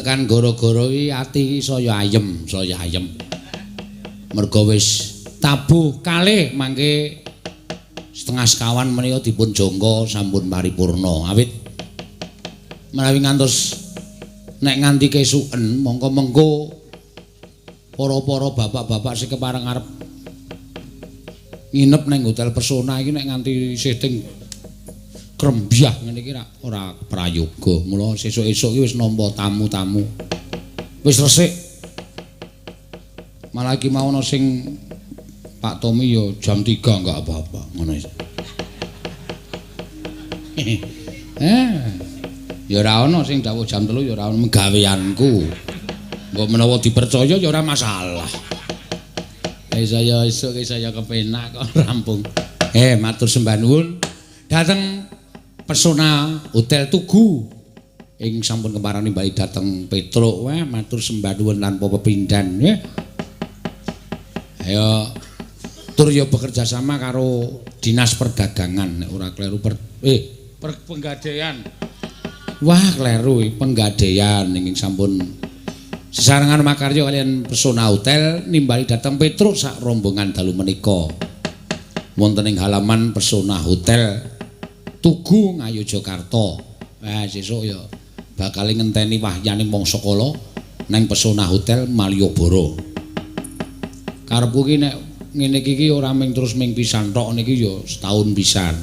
Tekan gara-gara iki ati iki saya ayem, saya ayem. Merga wis tabuh kalih mangke 3:30 menika dipun jangka sampun paripurna. Awit menawi ngantos nek nganti kesuken mongko mengko para-para bapak-bapak sing kepareng arep nginep ning Hotel Pesona iki nek nganti isih ting krembyah ngene iki ora prayoga. Mula sesuk-esuk iki wis nampa tamu-tamu. Wis resik. Malah iki mau ana sing Pak Tommy ya jam 3 enggak apa-apa ngono. Ya ora ana sing dawuh jam 3 ya ora ana gaweanku. Mbok menawa dipercaya ya ora masalah. Saya esuk saya kepenak kok rampung. Matur sembah nuwun dhateng Pesona Hotel Tugu ing sampun kepareng nimbali dhateng Petruk. Wah, matur sembah nuwun tanpa pepindhan nggih. Ayo tur ya bekerja sama karo Dinas Perdagangan nek ora kleru Penggadaian. Wah, kleru Penggadaian ing sampun sesarengan makarya kaliyan Pesona Hotel nimbali dhateng Petruk sak rombongan dalu menika. Wonten ing halaman Pesona Hotel Tugu Ngayogyakarta. Wah, sesuk ya bakal ngenteni wahyaning mangsa kala nang Pesona Hotel Malioboro. Karepku ki nek ngene iki ora mung terus ming pisan tok niki ya setahun pisan.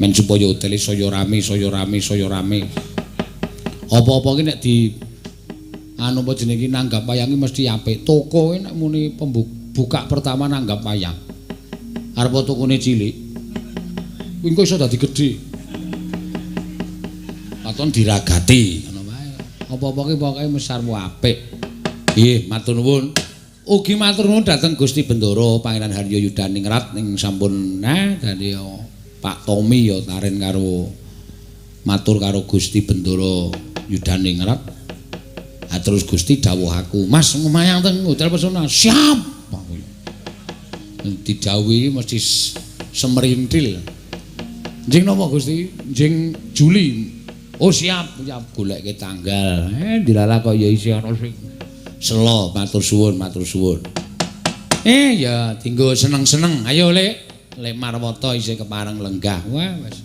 Men supaya hotel saya rame, saya rame, saya rame. Apa-apa ki nek di anu apa jenenge iki nanggap wayang iki mesti apik. Toko ki nek muni buka pertama nanggap wayang. Arep tokone cilik. Kuwi engko iso dadi gedhe. Katon diragati ngono wae. Apa-apa ki pokoke mesti arep apik. Nggih, matur nuwun. Ugi matur nuwun dhateng Gusti Bendara Pangeran Haryo Yudaningrat ing sampun dadi Pak Tommy ya taren karo matur karo Gusti Bendara Yudaningrat. Ha terus Gusti dawuh aku, "Mas ngumayang teng Hotel Pesona." Siap. Didhawuhi mesti semerintil. Njing napa Gusti? Njing Juli. Oh siap, siap goleke tanggal. Dilalah kok ya isih ana sing selo, matur suwun, matur suwun. Ya dinggo seneng-seneng. Ayo Lek, Lek Marwata isih kepareng lenggah. Wah wis.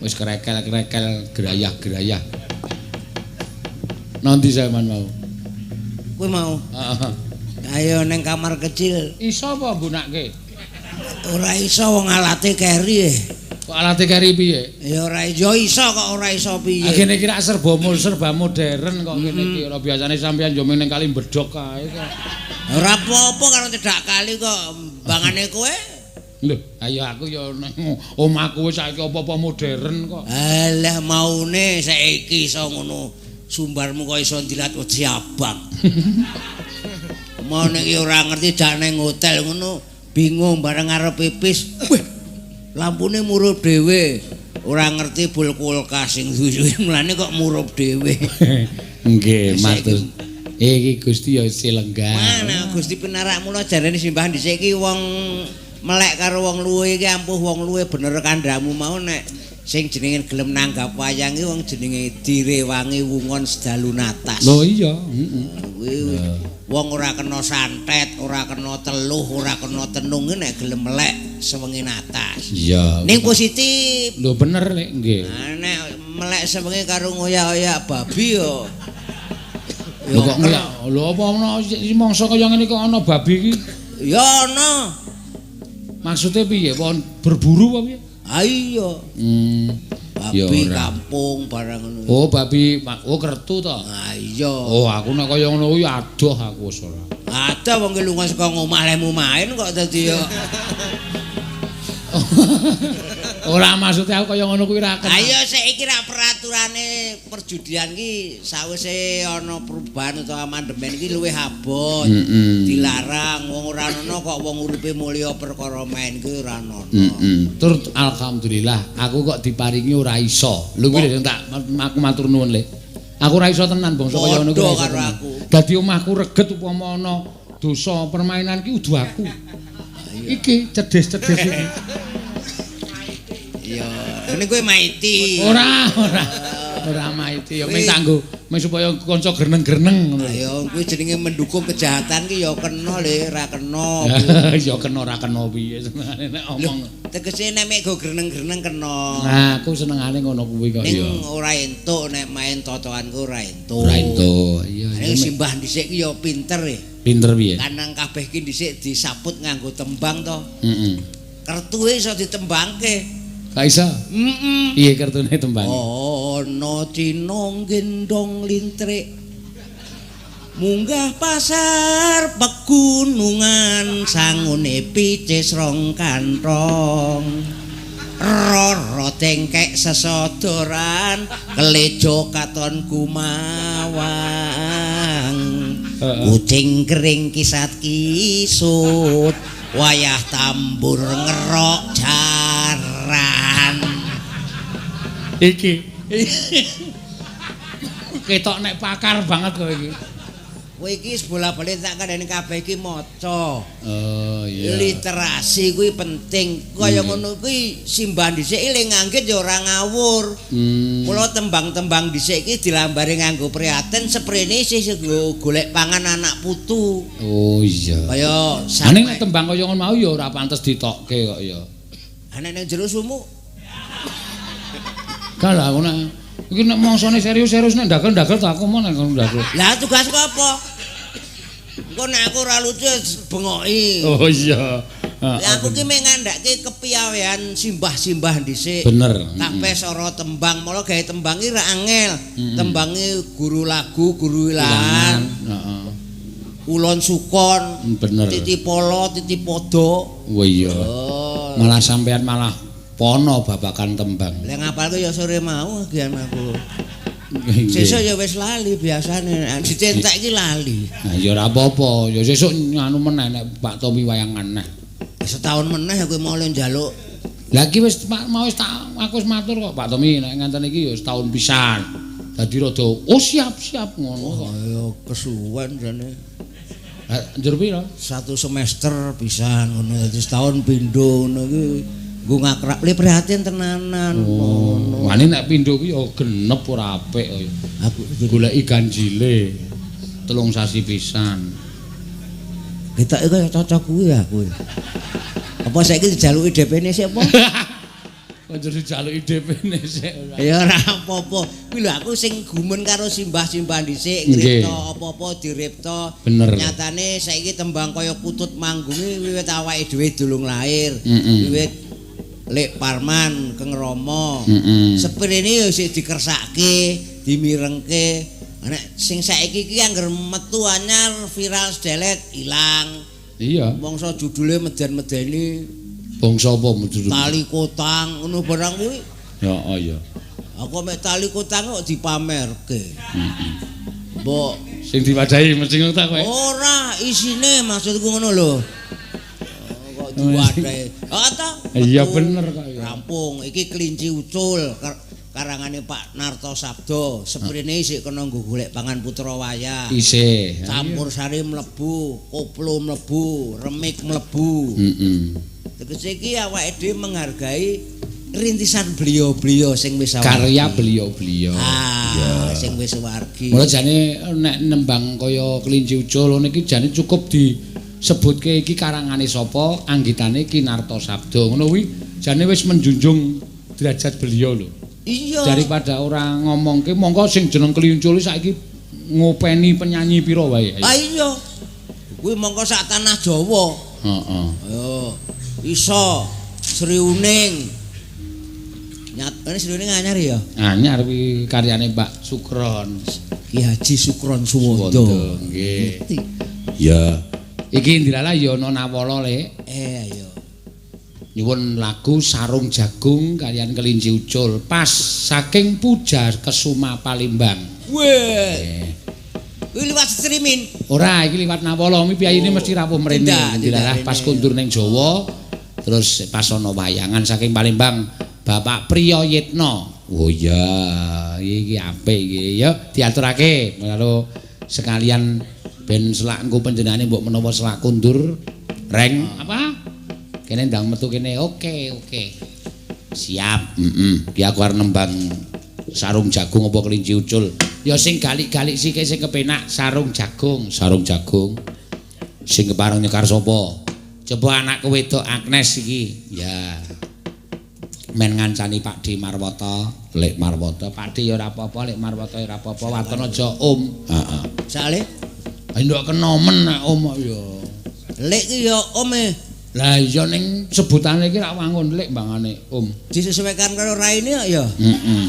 Wis krekel-krekel, grayah-grayah. Nanti sampean mau. Kowe mau? Heeh. Ayo neng kamar kecil. Iso apa nggunake? Ora iso wong alate keri. Kok alate keri piye? Ya ora iso, iso kok ora iso piye. Kene iki rak serba modern kok kene iki. Ora biasane sampean yo ning kali bedhog kae kok. Ora apa-apa karo cedhak kali kok bangane kowe. Lho, ayo aku ya nang omahku wis saiki apa-apa modern kok. Alah maune saiki iso ngono. Sumbarmu kok iso ndilat wedi abang. Mau nek ora ngerti jak nang hotel ngono bingung bareng arep pipis. Wih, lampune murup dhewe. Ora ngerti bul kulkas sing suwi mulane kok murup dhewe. Nggih, matur. Iki Gusti ya isih lenggah. Mana Gusti pinarak mula jarene simbah dhisik iki wong melek karo wong luwe iki ampuh wong luwe bener kandhamu mau nek sing jenenge gelem nanggap wayang iki wong jenenge direwangi wungon sedalu natas. Lho iya, heeh. Kuwi wong ora kena santet, ora kena teluh, ora kena tenung nek gelem melek sewengi natas. Iya. Ning positif. Lho bener Lek, nggih. Nah, nek melek sewengi karo ngoyak-oyak babi yo. Lho kok ngoyak? Lho apa ana mangsa kaya ngene kok ana babi iki? Ya ana. Maksude piye? Pon berburu apa piye? Ha iya. Babi kampung barang ngono. Oh, babi oh kertu to? Ha iya. Oh, aku nek kaya ngono kuwi adoh aku wis ora. Adoh wong ki lunga saka omah lehmu main kok dadi ya. Ora maksude aku kaya ngono kuwi ra kenal. Ha iya saiki ra peraturane perjudian ki sawise ana perubahan utawa amandemen ki luwih abot. Dilarang wong ora ana kok wong uripe mulya perkara main ki ora ana. Tur alhamdulillah aku kok diparingi ora iso. Lho kuwi sing tak aku matur nuwun Lek. Aku ora iso tenan bangsa kaya ngono kuwi. Padha karo aku. Dadi omahku reget upama ana dosa permainan ki udu aku. Iki cedhes-cedhes iki. Iya, ngene kowe maiti. Ora, ora. Ora maiti ya mung Mung supaya kanca greneng-greneng ngono. Ya kuwi jenenge mendukung kejahatan ki ya kena le, ra kena. Ya kena ra kena piye senengane nek omong. Tegese nek mek go greneng-greneng kena. Nah, aku senengane ngono kuwi kok ya. Ning ora entuk nek main totoan ku ora entuk. Ora entuk. Iya, iya. Simbah dhisik ki ya pinter e. Pinter piye? Kanang kabeh ki dhisik disaput nganggo tembang to. Heeh. Kertuhe iso ditembangke. Gak iso? Heeh. Piye kertune tembang? Ana Cina gendong lintrik. Munggah pasar pegunungan sangune picis rong kantong. Roro tengkek sesodoran kelejo katon kumawang. Kucing kering kisat kisut wayah tambur ngerok jaran. Iki ketok nek pakar banget kowe iki. Kowe iki bola-bali tak kandhani kabeh iki maca. Oh iya. Literasi kuwi penting. Kaya ngono kuwi simbah dhisik le nganggit ya ora ngawur. Mula tembang-tembang dhisik iki dilambari nganggo prihatin seprene isih nggo golek pangan anak putu. Oh iya. Kaya ning nek tembang kaya ngono mau ya ora pantes ditokke kok ya. Ana ning jero sumuk. Gak lah aku nek iki nek mangsane serius-serius nek ndagel-ndagel ta aku mau nek ndagel. Lah tugasku apa? Engko nek aku ora lucu bengoki. Oh iya. Lah aku ki mek ngandhake kepiawean simbah-simbah dhisik. Bener. Kabeh sora tembang, mula gawe tembang ki ra angel. Tembange guru lagu, guru wilahan. Heeh. Ulon sukon. Bener. Titi polo, titi podo. Oh iya. Malah sampean malah pono babakan tembang. Lah ngapalku ya sore mau agian aku. Sesuk ya wis lali biasane. Dicentek iki lali. Nah ya ora apa-apa. Ya sesuk nganu meneh nek Pak Tommy wayangan neh. Setahun meneh kowe mau njaluk. Lah iki wis mau wis tak aku wis matur kok Pak Tommy nek nganten iki ya setahun pisan. Dadi rada oh siap-siap ngono kok. Ya kesuwen jane. Lah njur pira? Satu semester pisan ngono dadi setahun pindho ngono iki. Nggo ngakrab le prihatin tenanan ngono. Wani nek pindho kuwi ya genep ora apik kok. Aku goleki ganjile 3 sasi pisan. Ketoke kaya cocok kuwi aku. Apa saiki dijaluki DP-ne sik apa? Kok njur dijaluki DP-ne sik ora. Ya ora apa-apa. Kuwi lho aku sing gumun karo simbah-simbah dhisik ngripta apa-apa diripta. Nyatane saiki tembang kaya kutut manggunge wiwit awake dhewe durung lahir. Wiwit Lek Parman Keng Rama. Seprene ya isih dikersake, dimirengke. Nek sing saiki iki angger metu anyar viral sedelet ilang. Iya. Mongso judule meden-medeni. Bangsa apa judule? Tali kotang ngono barang kuwi. Ya oh iya. Aku mek tali kotang kok dipamerke. Mbok sing diwadahi mesti ngono ta kowe? Ora, isine maksudku ngono lho. Diwadahi. Oh ta? Iya bener kok ya. Rampung, iki kelinci ucul karangane Pak Narto Sabdo. Seprene isih kena nggo golek pangan putra wayah. Isih. Campur sari mlebu, koplo mlebu, remik mlebu. Heeh. Tegese iki awake dhewe menghargai rintisan beliau-beliau sing wis karya beliau-beliau. Ah, sing wis wargi. Mula jane nek nembang kaya kelinci ucul ngene iki jane cukup di sebutke iki karangane sapa, anggitane Ki Narto Sabdo. Ngono kuwi jane wis menjunjung derajat beliau lho. Iya. Daripada ora ngomongke mongko sing jeneng Kliuncul saiki ngopeni penyanyi pira wae. Ah iya. Kuwi mongko sak tanah Jawa. Heeh. Ayo. Iso Sri Uning. Nyatane Sri Uning anyar ya? Anyar kuwi karyane Pak Sukron. Ki Haji Sukron Suwondo. Nggih. Ya. Iki ndilala ya ana nawala, Lek. Ayo. Nyuwun lagu Sarung Jagung kaliyan Kelinci Ucul pas saking Puja Kesuma Palembang. Weh. Kuwi liwat streaming. Ora, iki liwat nawala. Mi piyayine mesti rawuh mrene. Ndilalah pas kondur ning Jawa terus pas ana wayangan saking Palembang Bapak Priyo Yitno. Oh iya, iki apik iki. Ya diaturake karo sekalian ben selak engko panjenengane mbok menawa selak kondur reng apa? Kene ndang metu kene. Oke, oke. Siap. Heeh. Ki aku arep nembang Sarung Jagung apa Kelinci Ucul. Ya sing galik-galik sike sing kepenak sarung jagung, sarung jagung. Sing kepareng nyekar sapa? Coba anakku wedok Agnes iki. Ya. Men ngancani Pak D Marwata, Lek Marwata. Pak D ya ora apa-apa, Lek Marwata ya ora apa-apa, waton aja Om. Heeh. Sale? Ndok kenomen nek Om kok ya. Lek ki ya Om e. Lah iya ning sebutane iki rak wangun Lek mbangane Om. Disesuaikan karo raine kok ya. Heeh.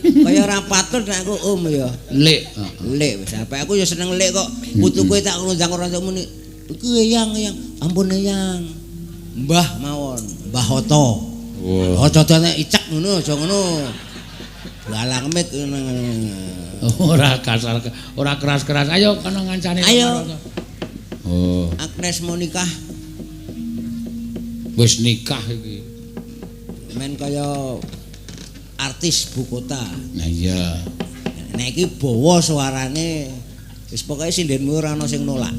Kaya ora patut nek aku Om ya. Lek, heeh. Lek wis sampe aku ya seneng Lek kok. Putuku tak ngundang ora entuk muni. Iku eyang, eyang. Ampun eyang. Mbah mawon, Mbah Hoto. Wah. Aja nek icek ngono, aja ngono. Balang mit ngono. Ora kasar, ora keras-keras. Ayo kono ngancani. Ayo. Oh. Agnes mau nikah. Wis nikah iki. Men kaya artis ibu kota. Nah iya. Nek iki bawa suarane wis pokoke sindenmu ora ana sing nolak.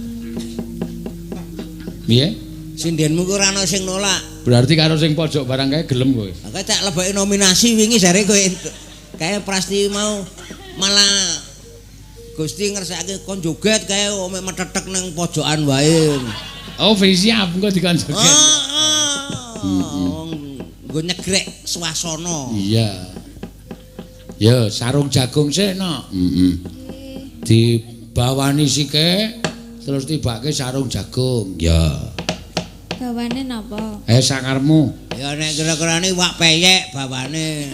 Piye? Sindenmu ku ora ana sing nolak. Berarti karo sing pojok barang kae gelem kowe. Aku tak leboke nominasi wingi jare kowe entuk. Kae Prasti mau malah Gusti ngersakake kon joget kae mek methetek nang pojokan wae. Oh, siap engko dikon joget. Heeh. Nggo nyegrek swasana. Iya. Ya, sarung jagung sik no. Heeh. Dibawani sike terus tibake sarung jagung. Ya. Bawane napa? Sakarmu. Ya nek kira-kirane iwak peyek bawane.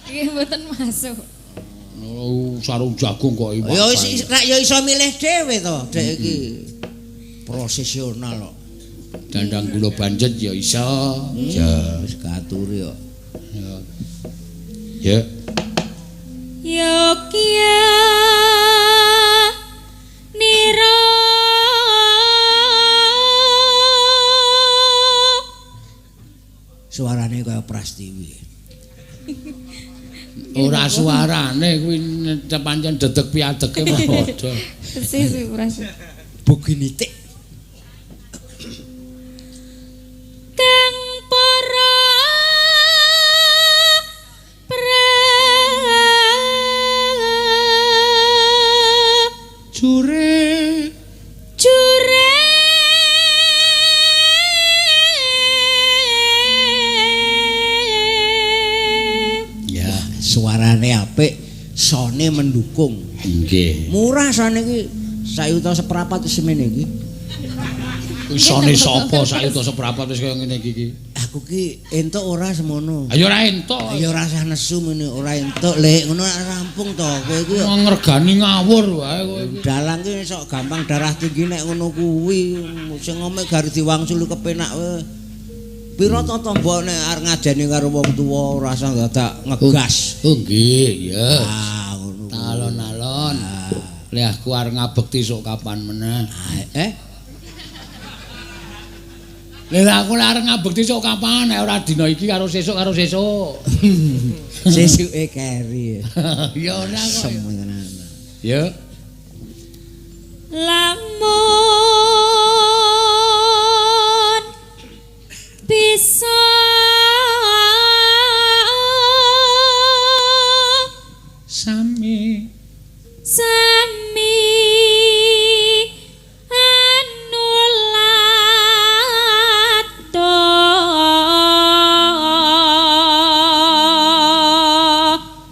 Nggih mboten masuk. Oh, sarung jagung kok iwak. Ya wis rak ya iso milih dhewe to, dek iki. Profesional kok. Dandang gula banjet ya iso. Ya wis katuri kok. Ya. Ya. Yogya nira suarane kaya Prastiwi. Ora suarane kuwi pancen dedeg piadege padha. Persis kuwi Prastiwi. Buginitik. Kang para jure jure ya suarane apik, sone mendukung. Nggih. Murah sone iki 1,25 juta semene iki. Sone sapa 1,25 juta wis kaya ngene iki iki. Aku ki entuk ora semono. Ayo ora entuk. Ayo ora usah nesu ngene, ora entuk lek ngono rampung to kowe iki. Ngregani ngawur wae kowe iki. Dalang ki sok gampang darah tinggi nek ngono kuwi. Sing ngombe gari diwangsuli kepenak wae. Pira to tombok nek arep ngajeni karo wong tuwa ora usah dadak ngegas. Oh nggih, ya. Ah ngono. Alon-alon. Lek aku arep ngabekti sok kapan meneh. Lha aku arep ngabekti sok kapan nek ora dina iki karo sesuk karo sesuk. Sesuke keri. Ya ora kok. Ya. Lamun bisa sami sami anulato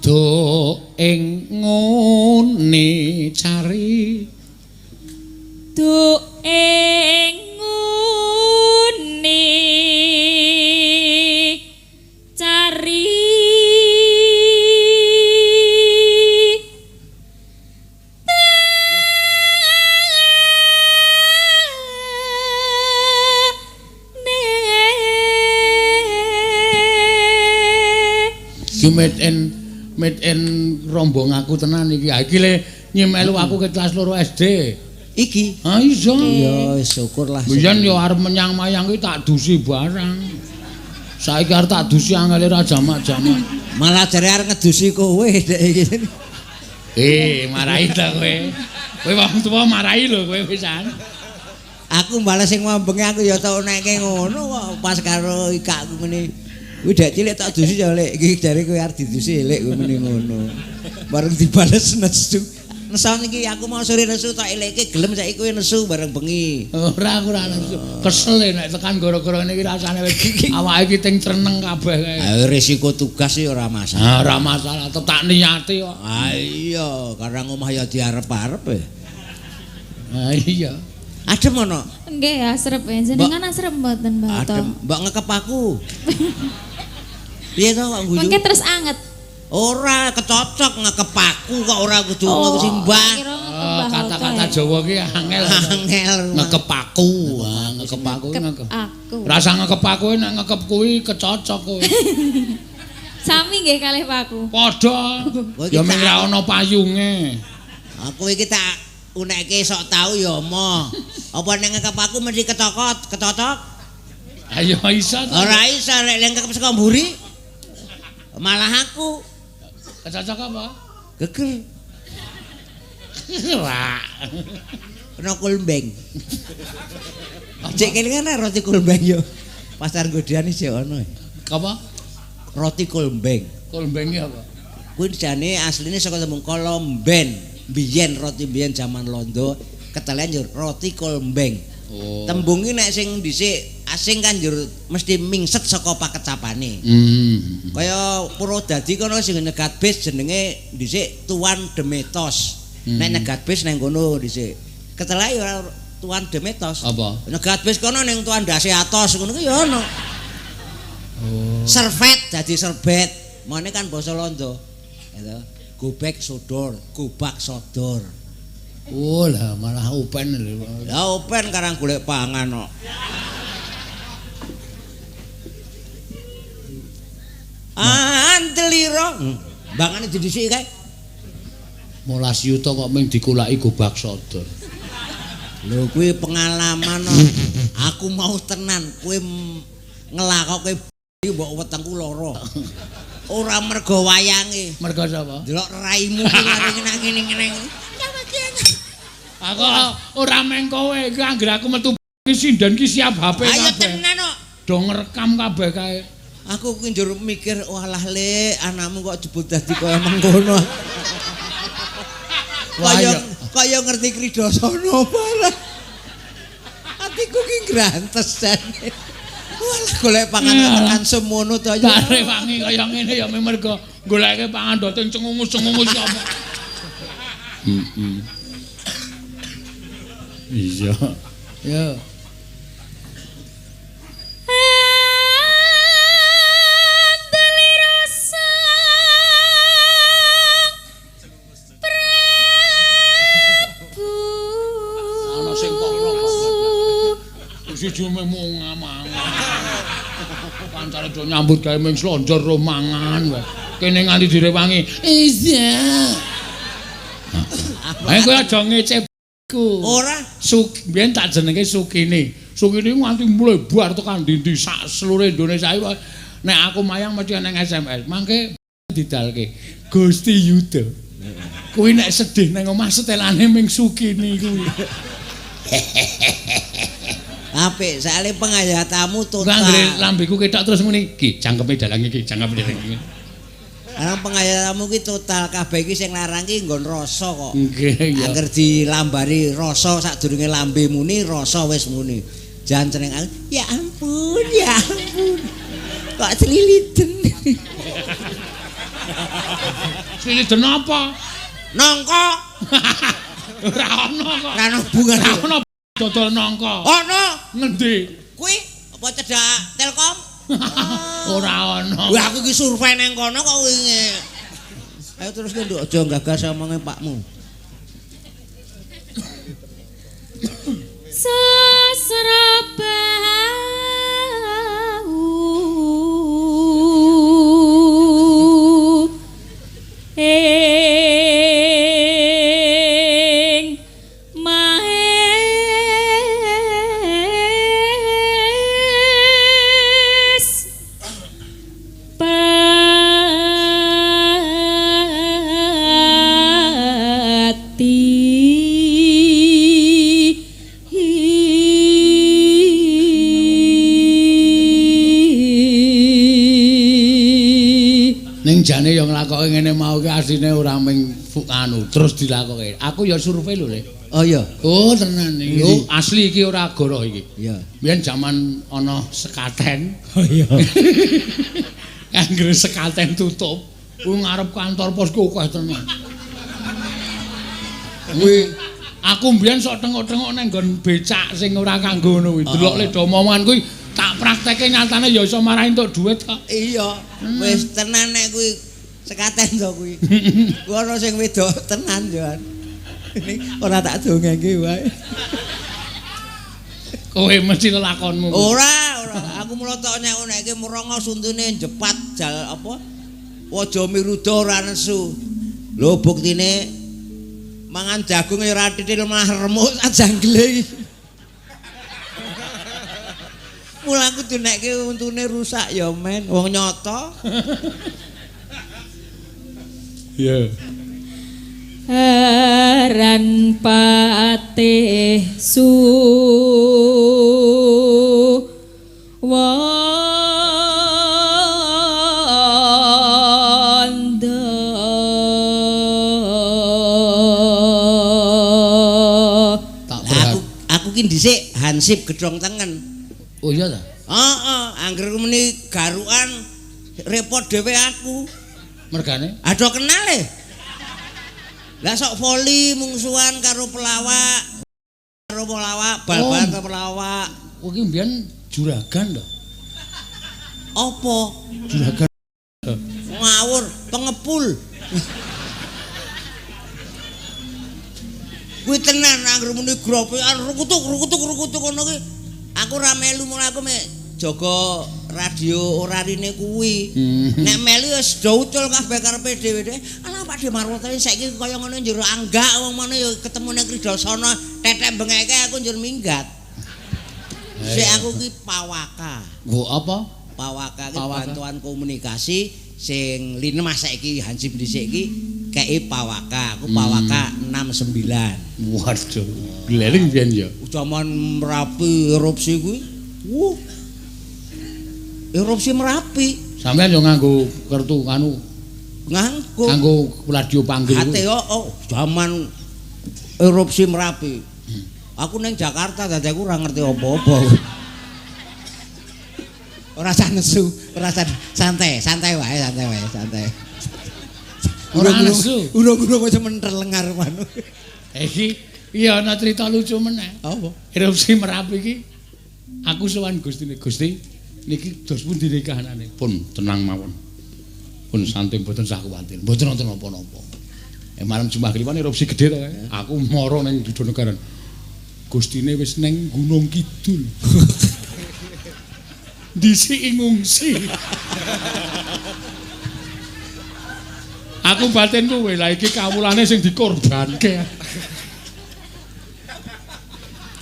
do ing ngene cari do ing ngene cari iki made in rombong aku tenan iki. Ha iki le nyimelu aku ke kelas 2 SD. Iki. Ha iya. Ya syukurlah. Biyen yo arep menyang mayang ki tak dusi barang. Saiki arep tak dusi angele ra jamak-jamak. Malah jare arep ngedusi kowe dek iki. Marahi ta kowe. Kowe wong tuwa marahi lho kowe pisan. Aku bales sing mambengi aku ya tau nekke ngono kok pas karo ikakku ngene. Kuwi dek cilik tak dusi ya lek iki jare kowe arep didusi lek kowe muni ngono. Bareng dibales nesu. Nesu niki aku mau sore nesu tak eleke gelem saiki kowe nesu bareng bengi. Ora aku ora nesu. Kesel nek tekan gara-gara ngene iki rasane awake iki ting treneng kabeh kae. Ha risiko tugas iki ora masalah. Ora masalah, tetep tak niati kok. Ha iya, karang omah ya diarep-arep e. Ha iya. Adem ana? Nggih, asrep jenengan asrep mboten Mbah Oto? Adem, mbok ngekep aku. Piye to kok guyu? Mengke terus anget. Ora kecocok ngekep aku kok ora kudu ngekep simbah. Kata-kata Jawa ki angel. Angel. Ngekep aku, ngekep aku ngekep. Rasa ngekep aku nek ngekep kuwi kecocok kowe. Sami nggih kalih paku. Padha. Ya mung ra ana payunge. Aku iki tak unekke sok tau ya moh. Apa nek ngekep aku mesti kecokot, kecocok? Ayo iso to. Ora iso nek ngekep saka mburi. Malah aku kecocok apa? Geger. Wah. Kena kulmbeng. Cek kelingan roti kulmbeng yo. Pasar Godean isih ana. Apa? Roti kulmbeng. Kulmbeng ki apa? Kuwi jane asline saka tembung kolomben. Biyen roti biyen jaman Londo ketelen yo roti kulmbeng. Oh. Tembung ki nek sing dhisik asing kan njur mesti mingset saka pakecapane. Kaya Purwodadi kono sing nyegat bis jenenge dhisik Tuan Demetos. Nek nyegat bis nang kono dhisik. Ketelae ora Tuan Demetos. Apa? Nyegat bis kono ning Tuan Dase Atos ngono ki ya ono. Oh. Servet dadi serbet. Mane kan basa Londo. Ya to. Gobek sodor, gobak sodor. Oh lah malah open lho. Lah open karang golek pangan kok. Antelira. Bangane didhisiki kae. 15 yuta kok mung dikulaki gobak sodor. Lho kuwi pengalaman kok. Aku mau tenan kowe nglakoke mbok wetengku lara. Ora mergo wayange. Mergo sapa? Delok raimu ki ngene ngene. Aku ora meng kowe iki anggere aku metu ki sinden ki siap HP kabeh. Ayo tenan kok. Do ngrekam kabeh kae. Aku ki njur mikir walah le anakmu kok jebul dadi kaya mengkono. Kaya kaya ngerti Kridasana barang. Atiku ki ngrantes jane. Walah golek pangan tekan semono to ya. Tak rewangi kaya ngene ya mergo goleke pangan doting cengungus-cengungus apa. Heeh. Iya. Ya. Andelira sang Prabu. Ana sing kono kok. Siji mung mangan. Kancane do nyambut gawe mung slonjor ro mangan wae. Kene nganti direwangi. Iya. Ayo kowe aja ngece ku. Ora. Biyen tak jenenge Sukini. Sukini nganti mlebar tekan ndi-ndi sak seluruh Indonesia iki. Nek aku mayang mesti nang SMS. Mangke didalke Gusti Yuda. Kuwi nek sedih nang omah setelane ming Sukini kuwi. Apik, soalé pengayatamu total. Anggere lambeku ketok terus muni, "Ki, cangkeme dalang iki, cangkeme dalang iki." Karena pengayatamu ki total kabeh iki sing larang ki nggon rasa kok. Nggih, iya. Angger dilambari rasa sadurunge lambe muni, rasa wis muni. Jan ceneng aku, ya ampun, ya ampun. Kok sliliden. Sliliden apa? Nangka. Ora ono kok. Ora ono bunga. Ora ono dodol nangka. Ono. Ngendi? Kuwi apa cedhak Telkom? Ora ono. Wah aku iki survei nang kono kok wingi. Ayo terus ki nduk aja gagas omonge pakmu. Sasrabahu ing maes pati. Ning jane ya nglakoke ngene mau ki asline ora mung anu terus dilakoke. Aku ya survei lho, Le. Oh iya. Oh tenan iki. Oh, asli iki ora goroh iki. Iya. Biyen jaman ana sekaten. Oh iya. Anggere sekaten tutup, kuwi ngarep kantor pos ku akeh tenan. Kuwi aku mbiyen sok tengok-tengok nang nggon becak sing ora kanggo ngono kuwi. Delok le do omongan kuwi tak prakteke nyatane ya iso marahi entuk dhuwit kok. Iya. Wis tenan nek kuwi sekaten to kuwi. Kuwi ana sing wedok tenan yo. Ora tak dongengke wae. Kowe mesti lelakonmu. Ora, ora. Aku mula tok nek-nekke mrongo suntune jepat jal apa? Waja miruda ora nesu. Lho buktine mangan jagung ya ora titil malah remuk sajanggele iki. Mula aku dinekke untune rusak ya men, wong nyata. Iya. Aran patih suwanda aku ki dhisik hansip gedhong tengen. Oh iya ta? Heeh, angger muni garukan repot dhewe aku. Mergane? Aduh kenal e. Lah sok voli mungsuhan karo pelawak. Karo pelawak, bal-balan karo pelawak. Kowe ki mbiyen juragan to? Apa? Juragan. Ngawur, pengepul. Kuwi tenan anggere muni gropekan rukutuk-rukutuk-rukutuk ngono ki. Aku ora melu mula aku mek jaga radio ora rine kuwi. Nek melu wis do ucul kabeh karepe dhewe-dhewe. Alah Pak De Marwoto saiki kaya ngono njur anggak wong ngono ya ketemu ning Kridasana tetek bengeke aku njur minggat. Sik aku ki pawaka. Nggo apa? Pawaka ki bantuan komunikasi sing linemas saiki hansip dhisik ki kei pawaka. Aku pawaka 69. Waduh, glering biyen ya. Jaman Merapi erupsi kuwi. Wuh. Erupsi Merapi. Sampeyan yo nganggo kertu anu. Nganggo. Nganggo radio panggil kuwi. Ate oh, jaman erupsi Merapi. Aku ning Jakarta dadi aku ora ngerti apa-apa. Ora usah nesu, ora usah santai, santai wae, santai wae, santai. Ora nesu. Urung-urung aja menteleng arep anu. Iki iya ana cerita lucu meneh. Apa? Erupsi Merapi iki aku sowan Gustine. Gusti niki dos pundi nikahanane? Pun tenang mawon. Pun santai mboten usah kuwatir. Mboten wonten napa-napa. Malam Jumat Kliwon erupsi gedhe to kae. Aku mara ning Yudanagaran. Gustine wis ning Gunung Kidul. Dhisiki ngungsi. Aku batin kowe lah iki kawulane sing dikorbanke.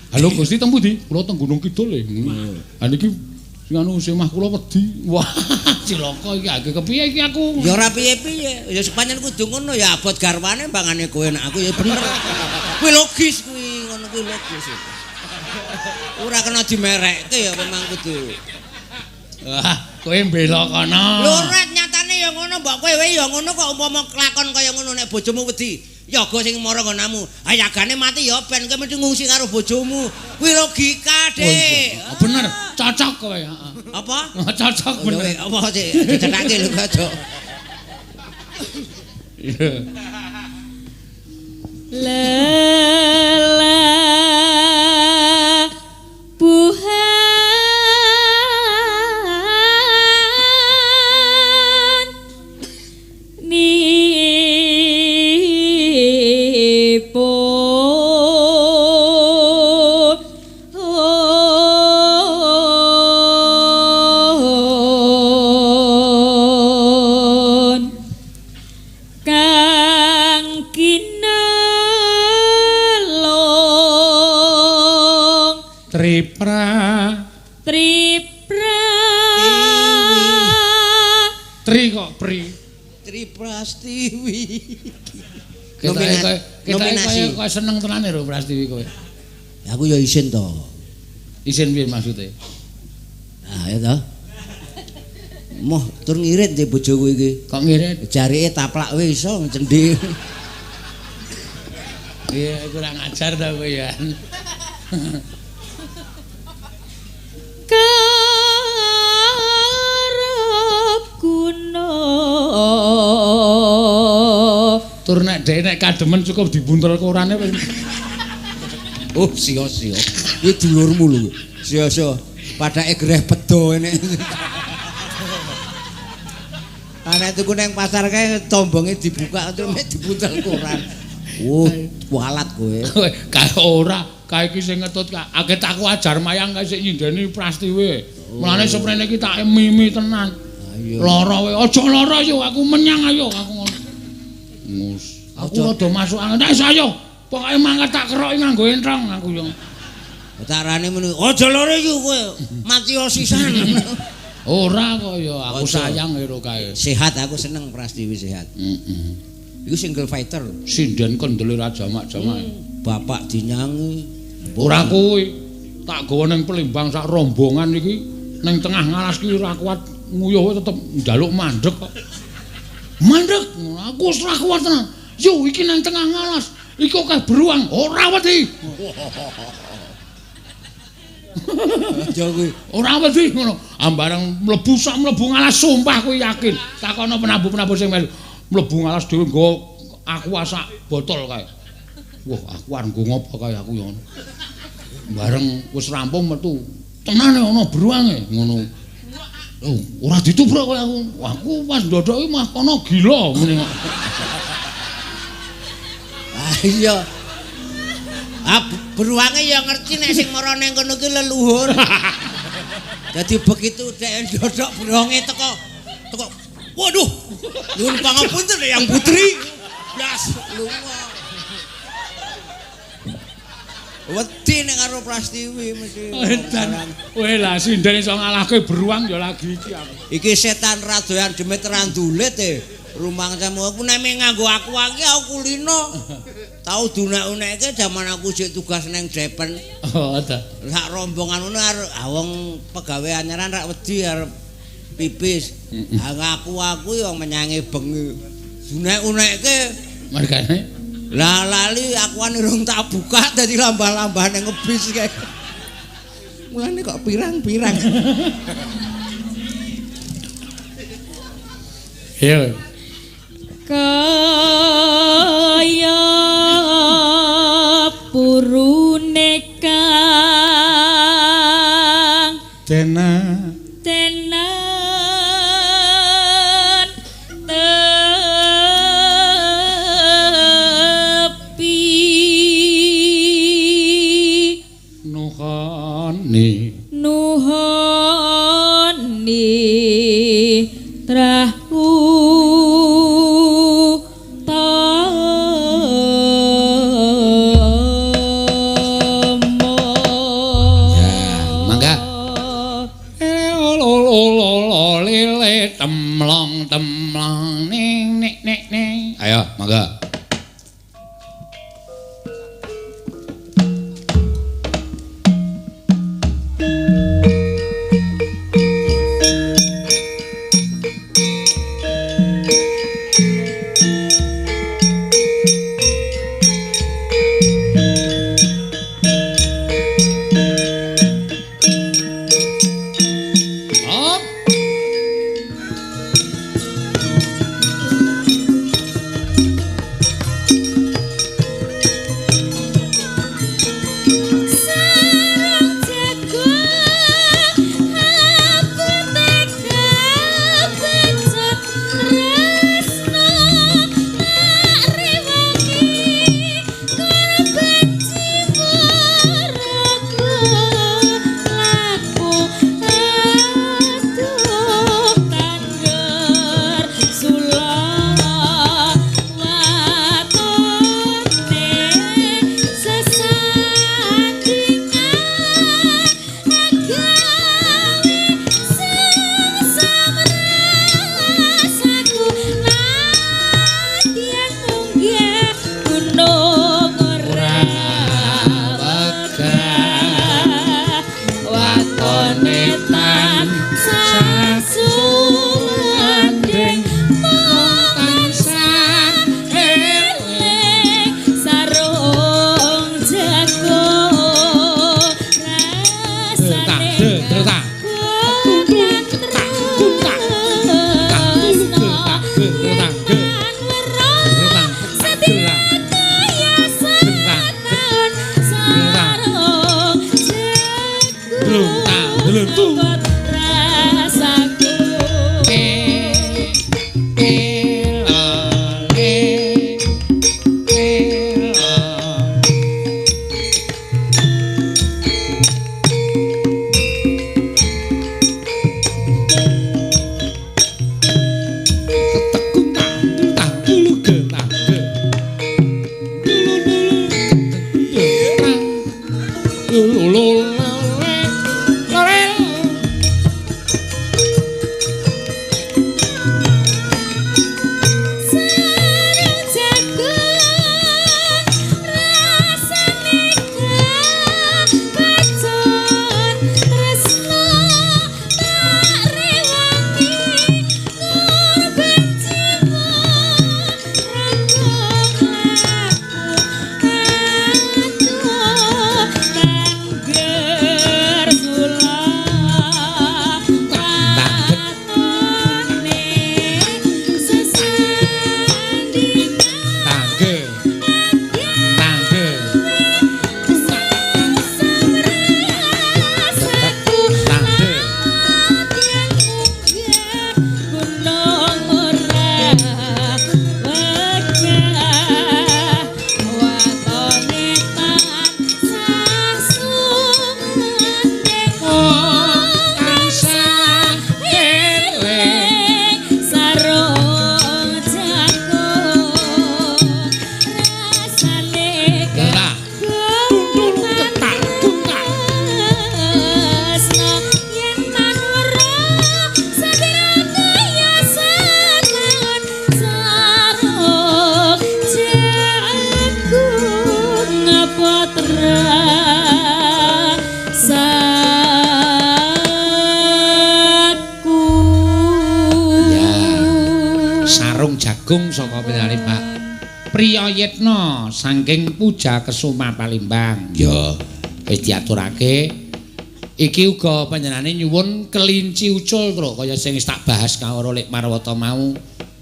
Halo Gusti teng pundi? Kula teng Gunung Kidul e. Ha niki sing anu semah kula wedi. Wah, cilaka iki agek kepiye iki aku? Ya ora piye-piye. Ya sepanjen kudu ngono ya abot garwane mbangane kowe nek aku ya bener. Kuwi logis kuwi, ngono kuwi logis. Ora kena dimerekke ya memang kudu. Wah, kowe mbela kono. Lho ora nyatane ya ngono mbok kowe wae ya ngono kok umpama kelakon kaya ngono nek bojomu wedi. Yoga sing mara nggonamu. Ha yagane mati ya ben kowe mesti ngungsi karo bojomu. Kuwi logika, Dik. Oh, bener, cocok kowe, heeh. Apa? Cocok bener. Apa sik dicethake lho aja. Iya. Lela buhan nipun kang kinelung Tripra Tripra Tri kok pri Triprastiwi. Nominasi. Kok seneng tenan lho Prastiwi kowe. Aku ya isin to. Isin piye maksude? Nah, ya to. Moh tur ngirit ndek bojoku iki. Kok ngirit? Jarike taplak wae iso cendhi. Iya, kurang ajar ta kowe ya. Karep guna. Tur nek dhek nek kademen cukup dibuntel korane wis. Oh, sia-sia. Iki dulurmu lho. Sia-sia. Padake gereh pedo enek. Ana tuku nang pasar kae tombonge dibuka terus mek dibuntel koran. Oh, kualat kowe. Kae ora, kae iki sing ngetut ka. Akeh tak aku ajar mayang kae sik nyindeni Prastiwe. Mulane seprene iki tak mimi tenan. Ayo. Lara wae, aja lara yo, aku menyang ayo aku ngono. Ngus. Aku rada masuk angin. Wis ayo. Pokoke mangkat tak keroki nganggo entrong aku yo. Tak arane muni, aja lara yo kowe, mati sisan. Ora kok ya, aku sayang karo kae. Sehat aku seneng Prastiwi sehat. Heeh. Iku single fighter. Sinden kendele ra jamak-jamak. Bapak dinyangi. Ora kuwi. Tak gawa ning Palembang sak rombongan iki ning tengah ngalas ki ora kuat nguyuh tetep njaluk mandek kok. Mandek, aku wis ora kuat tenan. Yo iki nang tengah ngalas, iki akeh beruang, ora wedi. Aja kuwi. Ora wedi ngono. Ambareng mlebu sak mlebu ngalas sumpah kuwi yakin. Takono penabuh-penabuh sing melu. Mlebu ngalas dhewe nggo aku sak botol kae. Wah, aku arep nggo ngopo kae aku ya ngono. Bareng wis rampung metu. Tenane ana beruange ngono. Oh, ora ditubruk kowe aku. Aku pas ndodhoki mah kono gila ngene kok. Ah iya. Ah beruange ya ngerti nek sing mara ning kono ki leluhur. Dadi begitu dhek ndodhok beruange teko teko. Waduh. Nyuwun pangapunten Yang Putri. Blas lunga. Wedi nek karo Prastiwi mesti. Edan. Kowe lah sinden iso ngalahke beruang ya lagi iki aku. Iki setan ra doyan demit ra ndulit e. Rumangsamu aku nek nganggo aku iki aku kulino. Tau dunek-unekke jaman aku sik tugas neng Depen. Oh, ta. Sak rombongan ngono arep wong pegawe anyaran rak wedi arep pipis. Aku yo menyangi bengi. Dunek-unekke mergane lah lali akuan urung tak buka dadi lambah-lambah nang ngebis kae. Mulane kok pirang-pirang. Iya. Kaya purune kang tenan tenan tepi nuhoni nuhoni trah temlong temlong ning nek nek ning. Ayo, mangga. Up. de ta. Jagung saka penjane Pak Priyayitna saking Puja Kesuma Palembang. Ya, wis diaturake. Iki uga panjenengane nyuwun kelinci ucul, Tru, kaya sing wis tak bahas karo Lek Marwata mau.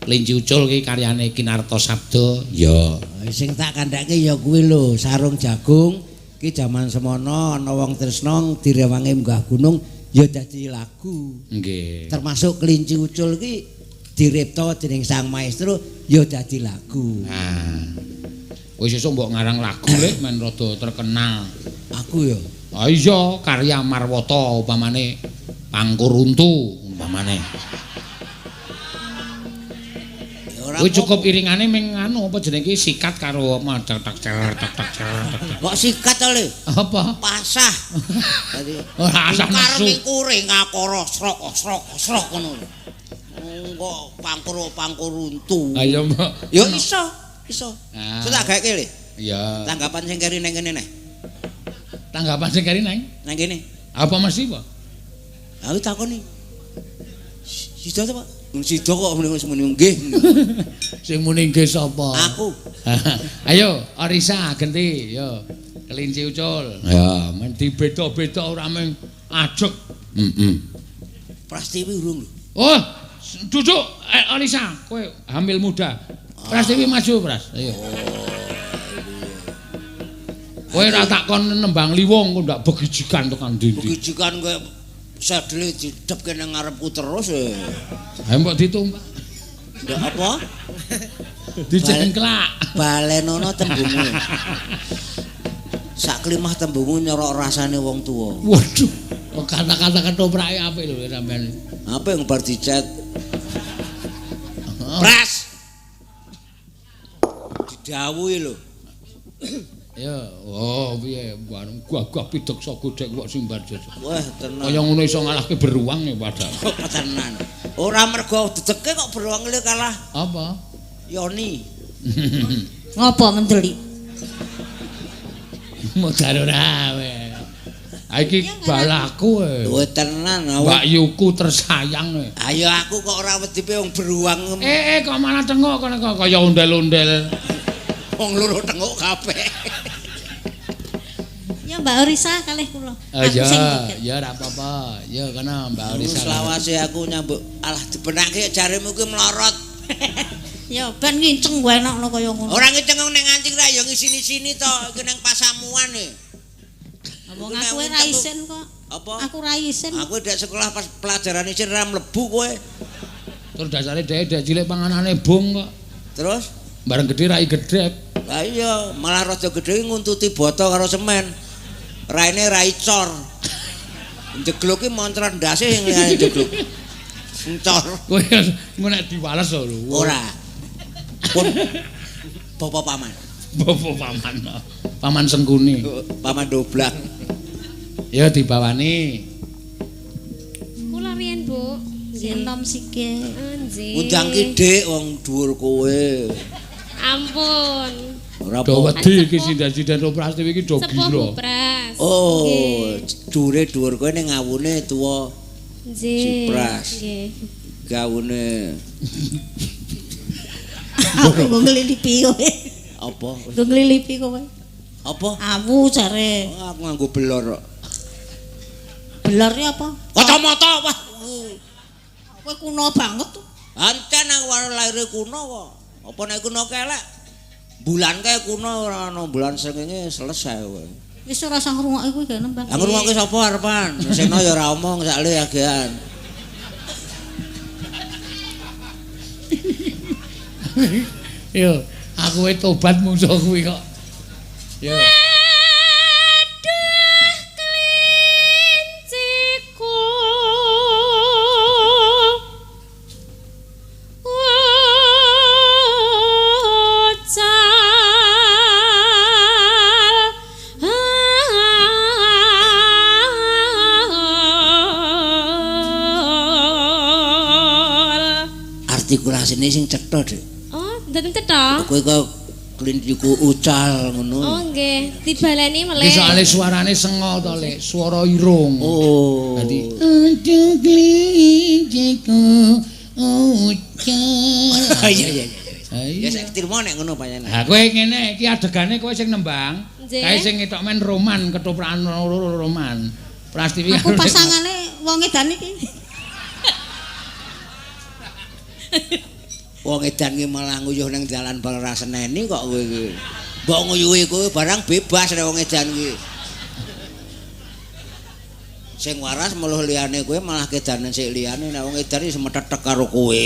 Kelinci ucul iki karyane Kinarto Sabdo. Ya, sing tak kandhake ya kuwi lho, sarung jagung iki jaman semono ana wong tresna direwangi munggah gunung ya dadi lagu. Nggih. Termasuk kelinci ucul iki diripta dening sang maestro ya dadi lagu. Nah. Wis sesuk mbok ngarang lagu lek men rada terkenal. Aku ya. Ah iya, karya Marwata upamane Pangkur Untu umpamane. Kuwi cukup iringane ming anu apa jenenge iki sikat karo tak tak tak tak tak. Kok sikat to, Le? Apa? Pasah. Ora asah nesu. Karo kuring ngakara srok srok srok ngono. Kok pangkur-pangkur untu. Ayo, Mbak. Ya iso, iso. Iso tak gaeke, Le. Iya. Tanggapan sing keri nang kene neh. Tanggapan sing keri nang? Nang kene. Apa mesti, Pak? Aku takoni. Sida to, Pak? Sida kok muni muni nggih. Sing muni nggih sapa? Aku. Ayo, Orisa genti, yo. Kelinci ucul. Ya, men dibeda-beda ora mung ajeg. Heeh. Prastiwi urung lho. Oh, duduk Alisa, kowe hamil muda. Prastiwi maju, Pras. Ayo. Kowe ora tak kon nembang liwong kok ndak begijikan tekan ndi-ndi. Begijikan kowe sedele didhepke nang ngarepku terus. Ha mbok ditumpah. Ndak apa? Dicengklak. Balenono tembungmu. Sak klimah tembungmu nyorok rasane wong tuwa. Waduh, kata-kata ketoprake apik lho sampean. Apik bar dicet. Pras. Didhawuhi lho. Ya, oh piye bareng gagah pideksa godhek kok sing bar jasa. Wah, tenan. Kaya ngono iso ngalahke beruang ya padahal. Tenan. Ora mergo dedeke kok beruang le kalah. Apa? Yoni. Ngopo mendelik? Modar ora kowe. Ha iki balaku e. Lho tenan. Mbak Yuku tersayang e. Ayo aku kok ora wedi wong beruang. Kok malah tengok kono kok kaya ondel-ondel. Wong loro tengok kabeh. Ya Ya Mbak Orisa kalih kula. Oh Aku sing iya, joget. ya ora apa-apa. Ya kana Mbak Orisa. Selawase aku nyambuk alah dibenake jaremu ki mlorot. Ya ben nginceng wae enak kaya ngono. Ora ngiceng ning ngancing ra ya ngisini-sini to, iki nang pasamuan e. Wong aku ora isin kok. Apa? Aku ora isin. Aku dek sekolah pas pelajaran isin ra mlebu kowe. Terus dasare dhek dek cilik panganane bung kok. Terus bareng gedhe rai gedhek. Lah iya, malah rada gedhe nguntuti boto karo semen. Raine rai cor. Jegluk ki montret ndase sing liyane jegluk. Encor. Kowe engko nek diwales lho. Ora. Pun bapak paman. Bapak paman. Paman Sengkuni. Paman doblang. Ya dibawani. Kula riyen, Bu. Sing enom sike. Nggih. Undang ki Dik wong dhuwur kowe. Ampun. Ora Do apa. wedi iki sinden-sinden Prastiwi iki do Sepuh gila. Bu Pras. Oh, dhuwure dhuwur kowe ning ngawune tuwa. Nggih. Sipras. Nggih. Gawune Aku nggo nglilipi kowe. apa? Nggo nglilipi kowe. Apa? Awu jare. Oh, aku nganggo belor kok. Belor ya apa? Kacamata wah. Kowe kuno banget. Ancen aku arep lahir kuno kok. Apa nek kuno kelek? Bulan kae kuno ora ana bulan srengenge selesai kowe. Wis ora usah ngrungokke kowe gak nembang. Lah ngrungokke sapa arepan? Seno ya ora omong sakle agean. Yo, aku wis tobat mungsuh kuwi kok. Yo. Aduh kelinciku. Ucal. Artikulasine sing cetha, Dik. Oh, mboten cetha. Kowe kok klinciku ucal ngono. Oh nggih, dibaleni melih. Iki soalé suarane sengo to, Lek, swara irung. Oh. Dadi aduh klinciku ucal. Iya iya iya. Iya. Ya saiki trimo nek ngono pancen. Ha kowe ngene iki adegane kowe sing nembang, Nggih. kae sing ngetok men roman ketoprakan loro roman. Prastiwi Aku pasangane wong edan iki. Wong edan ki malah nguyuh ning dalan bal ra seneni kok kowe iki. Mbok nguyuhi kowe barang bebas nek wong edan ki. Sing waras meluh liyane kowe malah kedanen sik liyane nek wong edan iki semetetek karo kowe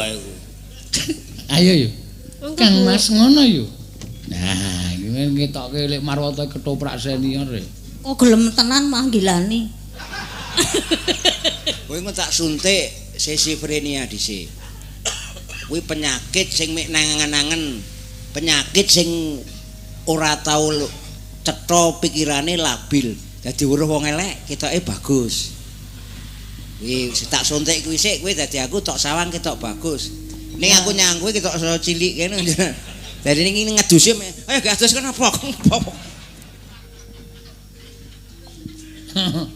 wae. Ayo yo. Monggo, Kang Bu. Mas ngono yo. Nah, iki ngetokke Lek Marwata ketoprak senior e. Kok gelem tenan mah gilani. Kowe engko tak suntik schizophrenia dhisik. Kuwi penyakit sing mek nangen-angen, penyakit sing ora tau cetha pikirane labil. Dadi weruh wong elek ketoke bagus. Kuwi tak suntik kuwi sik kuwi dadi aku tok sawang ketok bagus. Ning aku nyang kuwi ketok so cilik kene. Dadi ning ngedusi ayo gak adus kenapa?